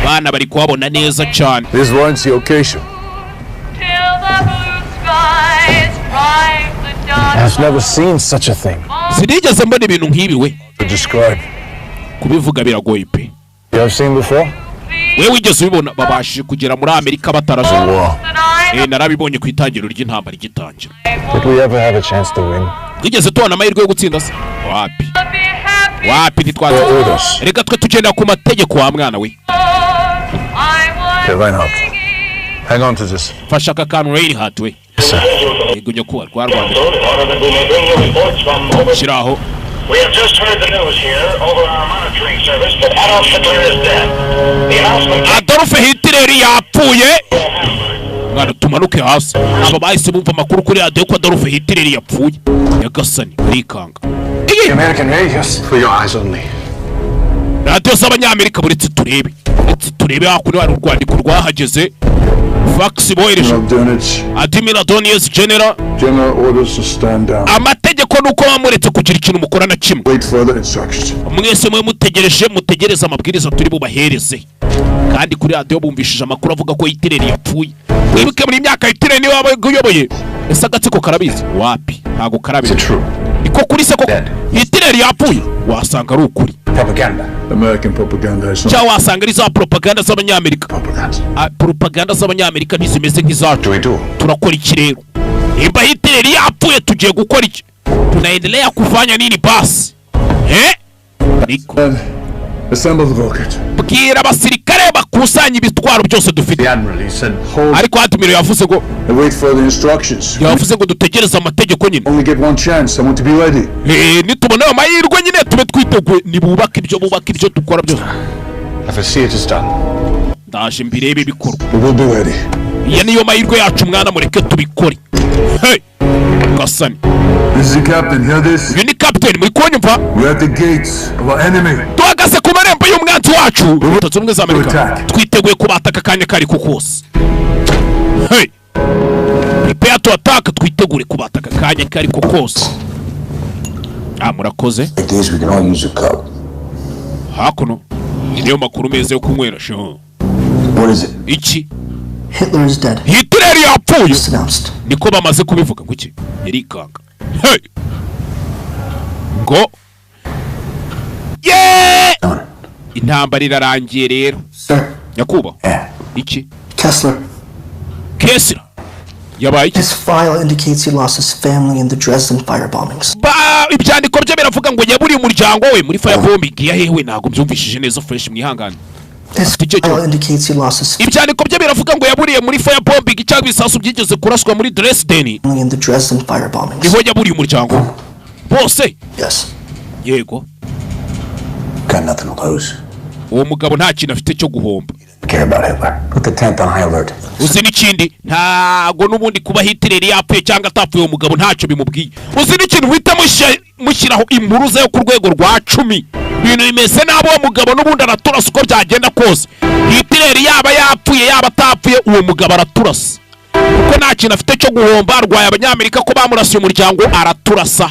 Bana bari kuhabona neza cyane. This warrants the occasion. I've never seen such a thing. Sinigeze mbona ibintu nk'ibi we. To describe. Kubivuga biragoye pe. You have seen before? Wewe wigeze ubibona? Babashije kugera muri Amerika bataraje. Narabibonye ku itangiriro ry'intambara igitangira. Did we ever have a chance to win? Twigeze tubona amahirwe yo gutsinda se? Wapi? Wapi ntitwatsinda. Reka twe tugenda ku mategeko wa mwana we. Okay, Reinhardt. Hang on to this. Fasha aka kantu Reinhardt we. Yego nyakubahwa, rwa Rwanda. Shyiraho. We have just heard the news here over our monitoring service that Adolf Hitler is dead. The announcement Adolf Hitler yapfuye. Mwana tumanuke hasi. Aba bahise bumva amakuru kuri radio ko Adolf Hitler yapfuye. Nyagasani barikanga. The American radios. For your eyes only. Radio z'abanyamerika buretse turebe. Buretse turebe hakuno hari urwandiko rwahageze. Fax bohereje. Admiral Donius General. General orders to stand down. Amategeko nuko bamuretse kugira ikintu mukora na kimwe. Wait further instructions. Mwese mwe mutegereje, mutegereze amabwiriza turi bubahereze. Kandi kuri radio bumvishije amakuru avuga ko Hitler yapfuye. Wibuke muri myaka Hitler niwe wabayoboye. Ese agatsiko karabizi? Wapi? Ntago karabizi. Niko kuri se koko Hitler yapfuye? Wasanga ari ukuri. Propaganda. American propaganda is not. Cyangwa wasanga ari za propaganda z'abanyamerika. Propaganda z'abanyamerika ntizimeze nk'izacu. Turakora iki rero? Nimba Hitler yapfuye tugiye gukora iki? Tunaendelea kufanya nini basi? Niko. Assemble the rocket. Bwira abasirikare bakusanya ibitwaro byose dufite. The admiral, he said hold. Ariko admiral yavuze ngo wait for the instructions. Yavuze ngo dutegereze amategeko nyine. Only get one chance. I want to be ready. Nitubona amahirwe nyine tube twiteguye, nibubaka ibyo bubaka ibyo dukora byose. If I see it is done. Ndaje mbirebe bikorwa. We will be ready. Iya niyo mahirwe yacu mwana, mureke tubikore. Hey! Gasani. This is the captain. Hear this? Uyu ni captain, muri kunyumva? We're at the gates of our enemy. Duhagaze ku marembo y'umwanzi wacu. Leta Zunze Ubumwe za Amerika. Twiteguye kubataka akanya kari ko kose. Hey! Prepare to attack, twitegure kubataka akanya kari ko kose. Murakoze. Like this we can all use a cup. Hakuno. Niyo makuru meza yo kunywera sho. What is it? Iki? Hitler is dead. Hitler yapfuye. Niko bamaze kubivuga ngo iki? Yarikanga. Hey! Ngo yeah! Intambara irarangiye rero. Nyakubahwa. Iki? Kessler. Kessler. Yabaye iki? His file indicates he lost his family in the Dresden firebombings. Ibyandiko bye biravuga ngo yaburiye umuryango we muri firebombing ya hewe. Ntago mbyumvishije neza fresh, mwihangane. His file indicates he lost his Ibyandiko bye biravuga ngo yaburiye muri firebombing cyangwa ibisasu byigeze kuraswa muri Dresden. in the Dresden firebombings. Niho yaburiye umuryango bose. Yes. Yego. Got nothing to lose. Uwo mugabo nta kintu afite cyo guhomba. Care about Hitler. Put the 10th on high alert. Uzi n'ikindi, ntago n'ubundi kuba Hitler yapfuye cyangwa atapfuye uwo mugabo ntacyo bimubwiye. Uzi n'ikintu uhita mushyiraho impuruza yo ku rwego rwa 10. Ibintu bimeze nabi, uwo mugabo n'ubundi araturasa uko byagenda kose. Hitler yaba yapfuye yaba atapfuye uwo mugabo araturasa. Kuko nta kintu afite cyo guhomba, arwaye abanyamerika ko bamurasiye umuryango araturasa.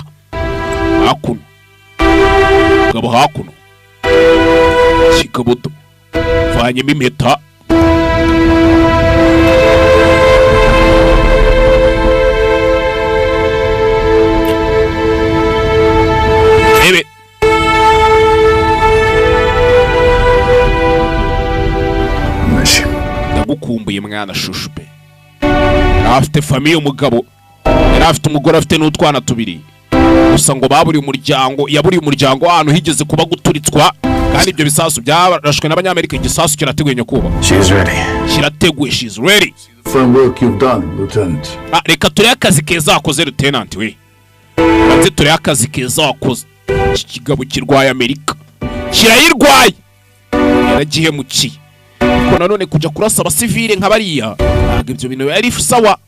Hakuno. Mugabo hakuno. Kikabuto vanyemo impeta. Ebe ndagukumbuye mwana shushu pe. Afite famiye umugabo, yari afite umugore afite n'utwana tubiri. Gusa ngo baburiye umuryango, yaburiye umuryango ahantu higeze kuba guturitswa, kandi ibyo bisasu byarashwe n'abanyamerika. Igisasu kirateguye nyakuba. She is ready. Kirateguye, she is ready. Fine work you've done, Lieutenant. Reka turebe akazi keza wakoze Lieutenant we. Kanze turebe akazi keza wakoze. Iki kigabo kirwaye Amerika, kirayirwaye, yaragihemukiye. Ariko nanone kujya kurasa abasivile nka bariya ntabwo ibyo bintu yari sawa,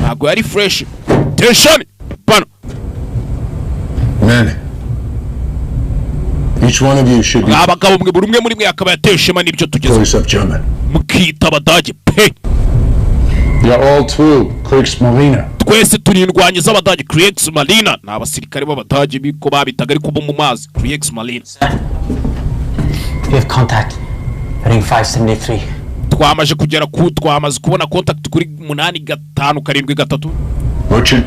ntabwo yari fresh. Tension bano. Men, each one of you should be abagabo mwe buri umwe muri mwe akaba yatewe ishema n'ibyo tugezeho. Voice of German. Mukita abadage pe. We are all two Kriegsmarine. Twese turi indwanyi z'abadage. Kriegsmarine ni abasirikare b'abadage biko babitaga ariko bo mu mazi. Kriegsmarine. We have contact. Ring 573. Twamaze kugera ku, twamaze kubona contact kuri 8573. Merchant.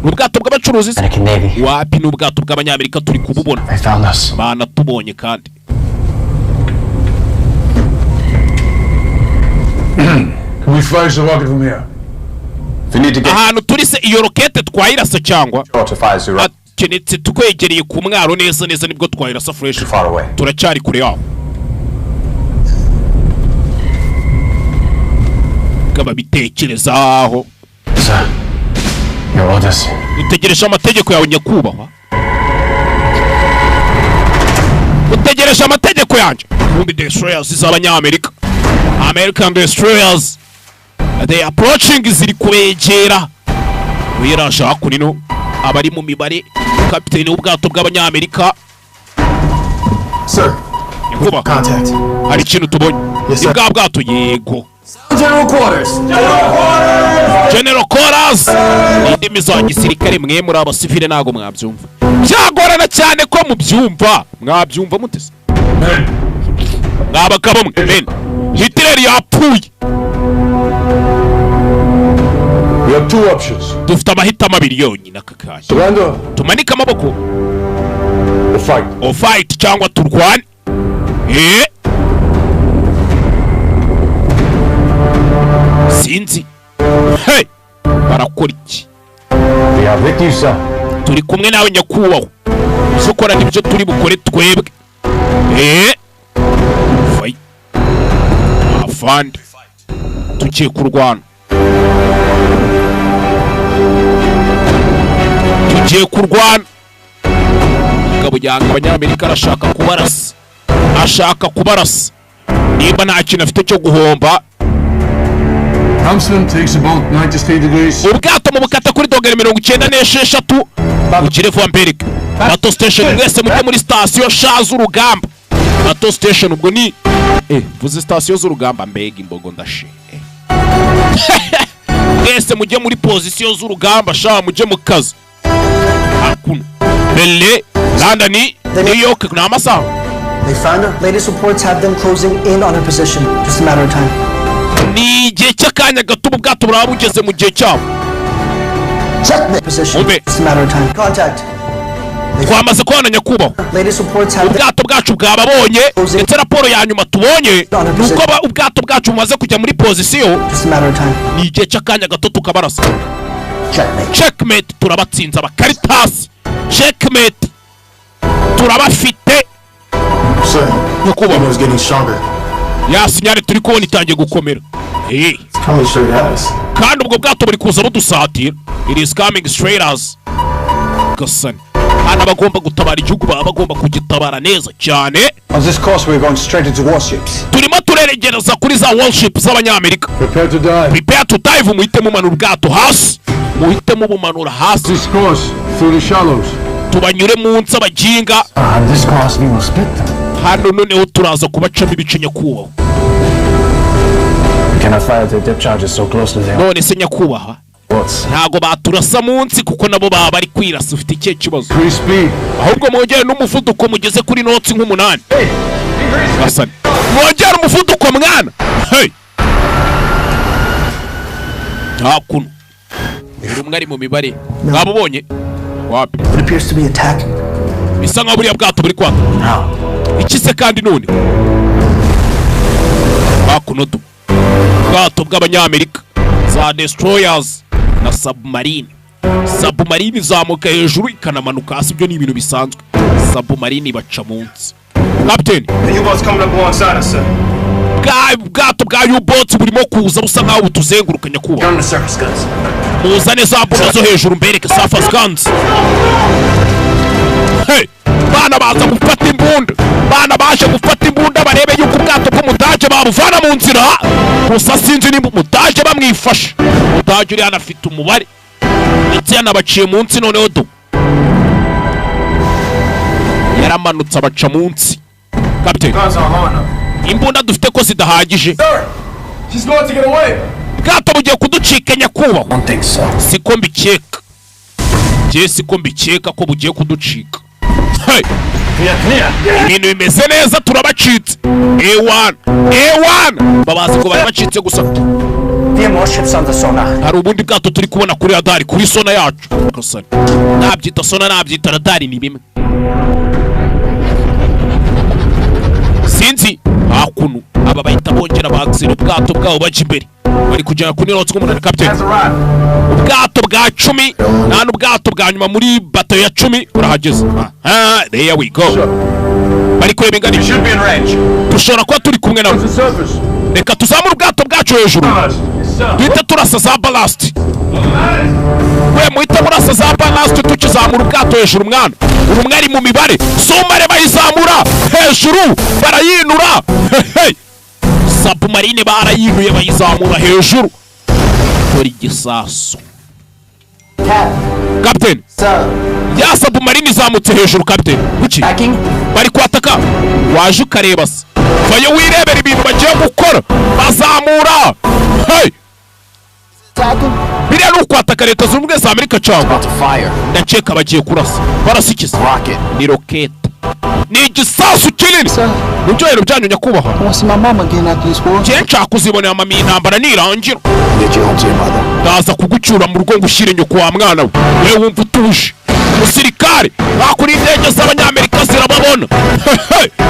Ni ubwato bw'abacuruzi se? Wapi, ni ubwato bw'abanyamerika turi kububona. They found us. Banatubonye kandi. Can we flash the rocket from here? We need to get ahantu turi se iyo rokete twayirasa cyangwa to 50. Kenetse tukwegereye ku mwaro neza neza nibwo twayirasa fresh. Far away. Turacyari kure yaho. Babitekerezaho. Sir, your orders. Utegereje amategeko yawe nyakubahwa. Utegereje amategeko yanjye. Ubundi destroyers z'abanyamerika, American destroyers, they approaching, ziri kubegera. Uyirasha hakuno abari mu mibare, kapiteni w'ubwato bw'abanyamerika. Sir, nyakubahwa, contact. Hari ikintu tubonye. Ni bwa bwato yego. General quarters. General quarters. General quarters. Indimi za gisirikare mwe muri abasivile ntago mwabyumva. Byagorana cyane ko mubyumva. Mwabyumva mutese. Mwabagabo mwe. Men. Hitler yapfuye. We have two options. Dufite amahitamo abiri yonyine aka kanya. Surrender. Tumanike amaboko. Or fight. Or fight cyangwa turwane. Sinzi. Hey! Barakora iki? We are with you, sir. Turi kumwe nawe nyakubahwa. Ibyo ukora nibyo turi bukore twebwe. Fight. Afande. Tugiye kurwana. Tugiye kurwana. Mugabo yanga abanyamerika arashaka kubarasa. Ashaka kubarasa. Niba nta kintu afite cyo guhomba. Thompson takes about 93 degrees. Ubwato mu bukata kuri dogere 96 ugire vuba mbereke. Battle station mwese mujye muri station sha z'urugamba. Battle station ubwo ni mvuze station z'urugamba mbega imbogo ndashe. Mwese mujye muri position z'urugamba sha mujye mu kazi. Hakuno Belle, London, New York na amasaha. They found her. Latest reports have them closing in on her position. Just a matter of time. Ni igihe cy'akanya gato ubu bwato buraba bugeze mu gihe cyabo. Position. Just a matter of time. Contact. Twamaze kubona nyakubahwa. Latest reports have ubwato bwacu bwababonye, ndetse raporo ya nyuma tubonye nuko ubwato bwacu bumaze kujya muri position. Just a matter of time. Ni igihe cy'akanya gato tukabarasa. Checkmate. Turabatsinze abakaritasi. Checkmate. Turabafite. Sir, nyakubahwa. Is getting stronger. Ya sinyari turi kubona itangiye gukomera. Kandi ubwo bwato buri kuza budusatira. It is coming straight us. Gasani. Hano abagomba gutabara igihugu baba bagomba kugitabara neza cyane. On this course we're going straight into warships. Turimo tureregereza kuri za warships z'abanyamerika. Prepare to dive. Prepare to dive. Muhite mumanura ubwato hasi. Muhite mubumanura hasi. This course through the shallows. Tubanyure munsi abaginga. On this course we will split them. Hano noneho turaza kubacamo ibice nyakubahwa. We cannot fire their depth charges so close to them. None se nyakubahwa, ntago baturasa munsi kuko nabo baba bari kwirasa. Ufite ikihe kibazo? Ahubwo mwongere n'umuvuduko mugeze kuri notsi nk'umunani. Gasani mwongere umuvuduko mwana. Hey, nta kuntu buri umwe ari mu mibare. Mwabubonye wapi? It appears to be attacking. Bisa nkaho buriya bwato buri kwaka. Iki se kandi none? Bakuno du bwato bw'abanyamerika za destroyers na submarine. Submarine izamuka hejuru ikanamanuka hasi, ibyo ni ibintu bisanzwe. Submarine baca munsi. Captain, The U-boat's coming up alongside us, sir. Bwa bwato bwa U-boats burimo kuza busa nkaho butuzenguruka, nyakubahwa. Turn the surface guns. Muzane za mbunda zo hejuru mbereke surface guns. Hey, bana baza gufata imbunda, bana baje gufata imbunda barebe yuko ubwato bw'umudage babuvana mu nzira. Gusa sinzi nimba umudage bamwifashe. Umudage uri hano afite umubare, ndetse yanabaciye munsi. Noneho do yaramanutse abaca munsi. Captain, Guns aren't low enough. imbunda dufite ko zidahagije? Sir, she's going to get away. Ubwato bugiye kuducika, nyakubahwa. Don't think so. Siko mbikeka njye, siko mbikeka ko bugiye kuducika. Hey! Ibintu bimeze neza, turabacitse. A1 A1 babazi ngo bari bacitse gusa. There are more ships on the sonar. Hari ubundi bwato turi kubona kuri radari, kuri sonar yacu. Gasani, nabyita sonar, nabyita radari, ni bimwe, sinzi. Hakuno aba bahita bongera bakisira ubwato bwabo bajya imbere, bari kugera kuri knots nk'umunani. Captain, ubwato bwa 10 nta n'ubwato bwa nyuma muri bato ya 10 urahageze. Aha, there we go. Bari kureba ingano, dushobora kuba turi kumwe nabo. Reka tuzamure ubwato bwacu hejuru, duhite turasa za ballast. We muhite murasa za ballast tukizamura ubwato hejuru mwana. Uri umwe ari mu mibare. Sumare bayizamura hejuru, barayinura. Hey! Submarine barayinuye, bayizamura hejuru. Dore igisasu. Captain, ya submarine izamutse hejuru. Captain, kuki bari kwataka? Waje ukareba se? Vayo wirebera ibintu bagiye gukora, bazamura. Hey! Biriya ni ukwataka Leta Zunze Ubumwe za Amerika cyangwa? Ndakeka bagiye kurasa. Barasikiza ni rokete, ni igisasu kinini mu byohero byanyu, nyakubahwa. Njye nshaka kuzibonera mami intambara nirangira. Ndaza kugucyura mu rugo ngo ushyire nyoko wa mwana we. Wewe wumva utuje musirikare. Bakuri indege z'abanyamerika zirababona.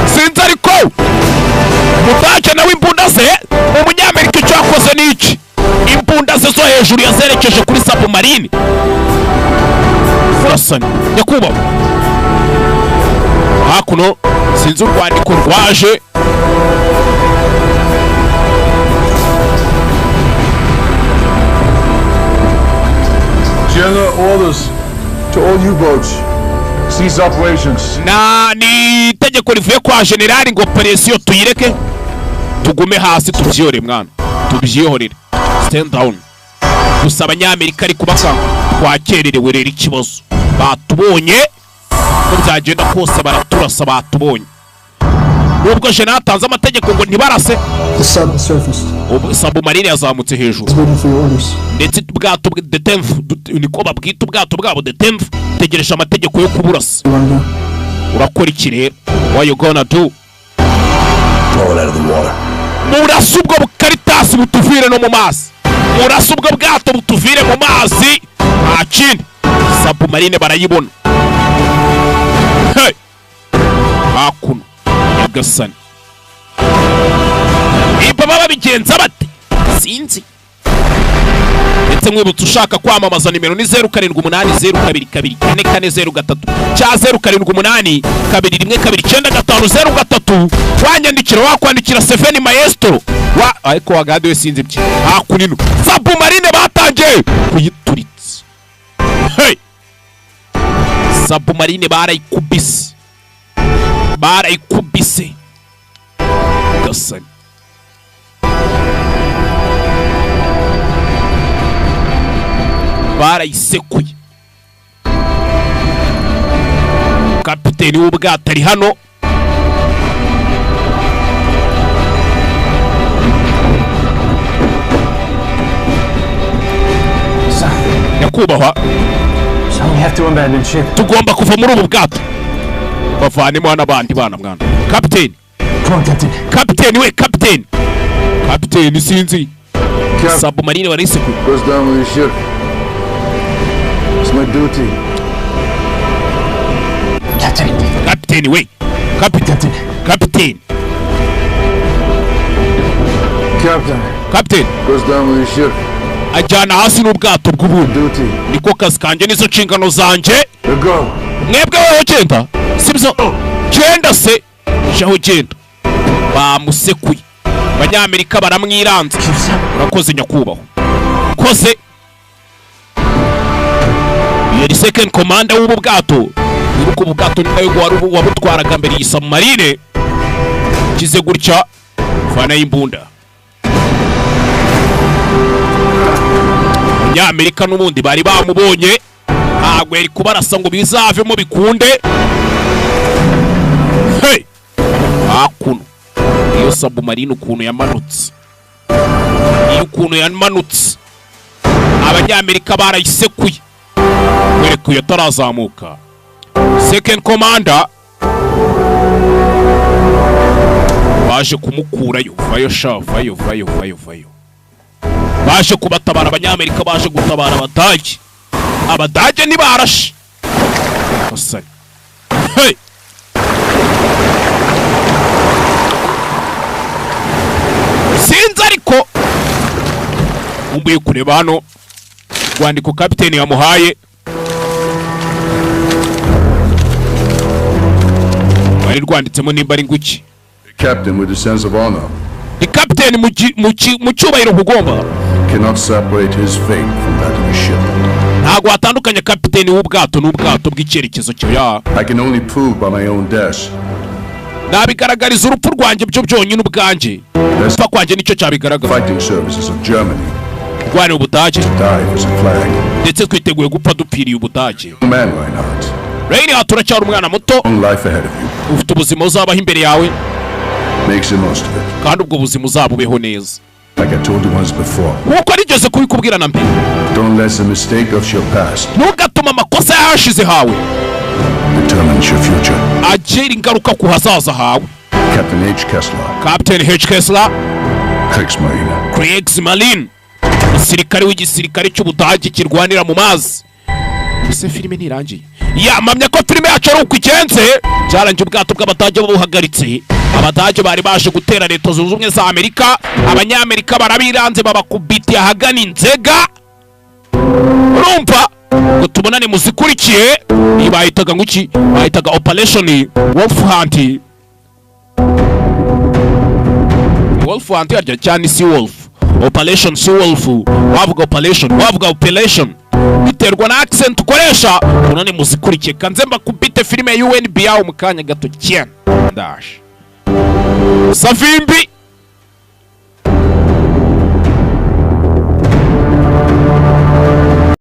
Sinzi ariko mudage nawe imbunda ze. Umunyamerika icyo yakoze ni iki? Imbunda ze zo hejuru yazerekeje kuri submarine. Furasani, nyakubahwa. Hakuno sinzi urwandiko rwaje. General orders to all U-boats. Cease operations. Na ni itegeko rivuye kwa generali ngo operation tuyireke, tugume hasi, tubyihorere mwana, tubyihorere, stand down. Gusa abanyamerika ari kubakanga, twakererewe rero. Ikibazo batubonye, uko byagenda kose baraturasa. Batubonye nubwo generali atanze amategeko ngo ntibarase. The sub has surfaced. Ubu submarine yazamutse hejuru. It's waiting for your orders. Ndetse ubwato bwe the 10th, niko babwita ubwato bwabo, the 10th, tegereje amategeko yo kuburasa. You wanna do? Urakora iki rero? What you gonna do? Blow it out of the water. Murase ubwo bukaritasi butuvire no mu mazi, murase ubwo bwato butuvire mu mazi, nta kindi. Submarine barayibona. Hey! Hakuno nyagasani, niba baba babigenza bate sinzi. Ndetse mwibutsa, ushaka kwamamaza nimero ni 0780224403 cya 0782112953. Wanyandikira, wakwandikira Seven Maestro wa ariko wagade we sinzi ibye. Hakunino submarine batangiye kuyituritsa. Hey! Submarine barayikubise, barayikubise gasani. Barayisekuye. Kapiteni w'ubwato ari hano. Nyakubahwa. So we have to abandon ship. Tugomba kuva muri ubu bwato, bavanemo n'abandi bana mwana. Kapiteni, Come on, Captain. Kapiteni we, kapiteni, kapiteni, sinzi submarine warayisekuye. Goes down with the ship. It's my duty. Captain. Kapiteni we, kapiteni, kapiteni. Captain. Captain. Goes down with the ship. Ajyana hasi n'ubwato bw'ubundi. Duty. Niko kazi kanjye, nizo nshingano zanjye. Go. Mwebwe weho genda, sibyo? Genda se, jaho genda. Bamusekuye, Abanyamerika baramwiranze. Urakoze nyakubahwa, koze. Yari second commander w'ubu bwato. Wibuka ubu bwato ni nawe wari wabutwaraga mbere iyi submarine. Kize gutya, fana y'imbunda. Abanyamerika n'ubundi bari bamubonye, ntabwo yari kubarasa ngo bizavemo bikunde. Hey! Hakuno iyo submarine ukuntu yamanutse, iyo ukuntu yamanutse, Abanyamerika barayisekuye. Wereka uyu atarazamuka, second commander baje kumukurayo. Vayo sha, vayo, vayo, vayo, vayo. Baje kubatabara, Abanyamerika baje gutabara Abadage. Abadage ntibarashe. Basari. Hey! Sinzi ariko umbuye kureba hano rwandiko kapiteni yamuhaye, bari rwanditsemo nimba ari nguki. Captain with a sense of honor Ni kapiteni mu cyubahiro kugomba cannot separate his fate from that of his ship. Ntabwo watandukanya kapiteni w'ubwato n'ubwato bw'icyerekezo cyo ya. I can only prove by my own death. Nabigaragariza urupfu rwanjye byo byonyine ubwanjye. Gupfa kwanjye nicyo cyabigaragaza. Fighting services of Germany. Rwanira Ubudage. Die for the flag. Ndetse twiteguye gupfa dupfiriye Ubudage. Man Reinhardt. Reinhardt, uracyari umwana muto. Long life ahead of you. Ufite ubuzima uzabaho imbere yawe. Makes the most of it. Kandi ubwo buzima uzabubeho neza. Like I told you once before. Nkuko nigeze kubikubwira na mbere. Don't let the mistake of your past Ntugatuma amakosa y'ahashize hawe determine your future. agira ingaruka ku hazaza hawe. Captain H. Kessler, Captain H. Kessler, Kriegsmarine. Kriegsmarine, umusirikare w'igisirikare cy'Ubudage kirwanira mu mazi. Ese filime ntirangiye? Yamamye ko filime yacu ari uko igenze. Byarangiye ubwato bw'Abadage buhagaritse. Abadage bari baje gutera Leta Zunze Ubumwe za Amerika, Abanyamerika barabiranze babakubitiye ahagana inzega. Urumva ngo tubonane muzikurikiye. Iyi bayitaga nguki? Bayitaga Operation Wolf Hunt. Wolf Hunt yarya cyane, Sea Wolf, Operation Sea Wolf. Wavuga operation, wavuga operation, biterwa na accent ukoresha. Tubonane muzikurikiye, kanze mbakubite filime ya UNBA mu kanya gato cyane. Ndaje Savimbi.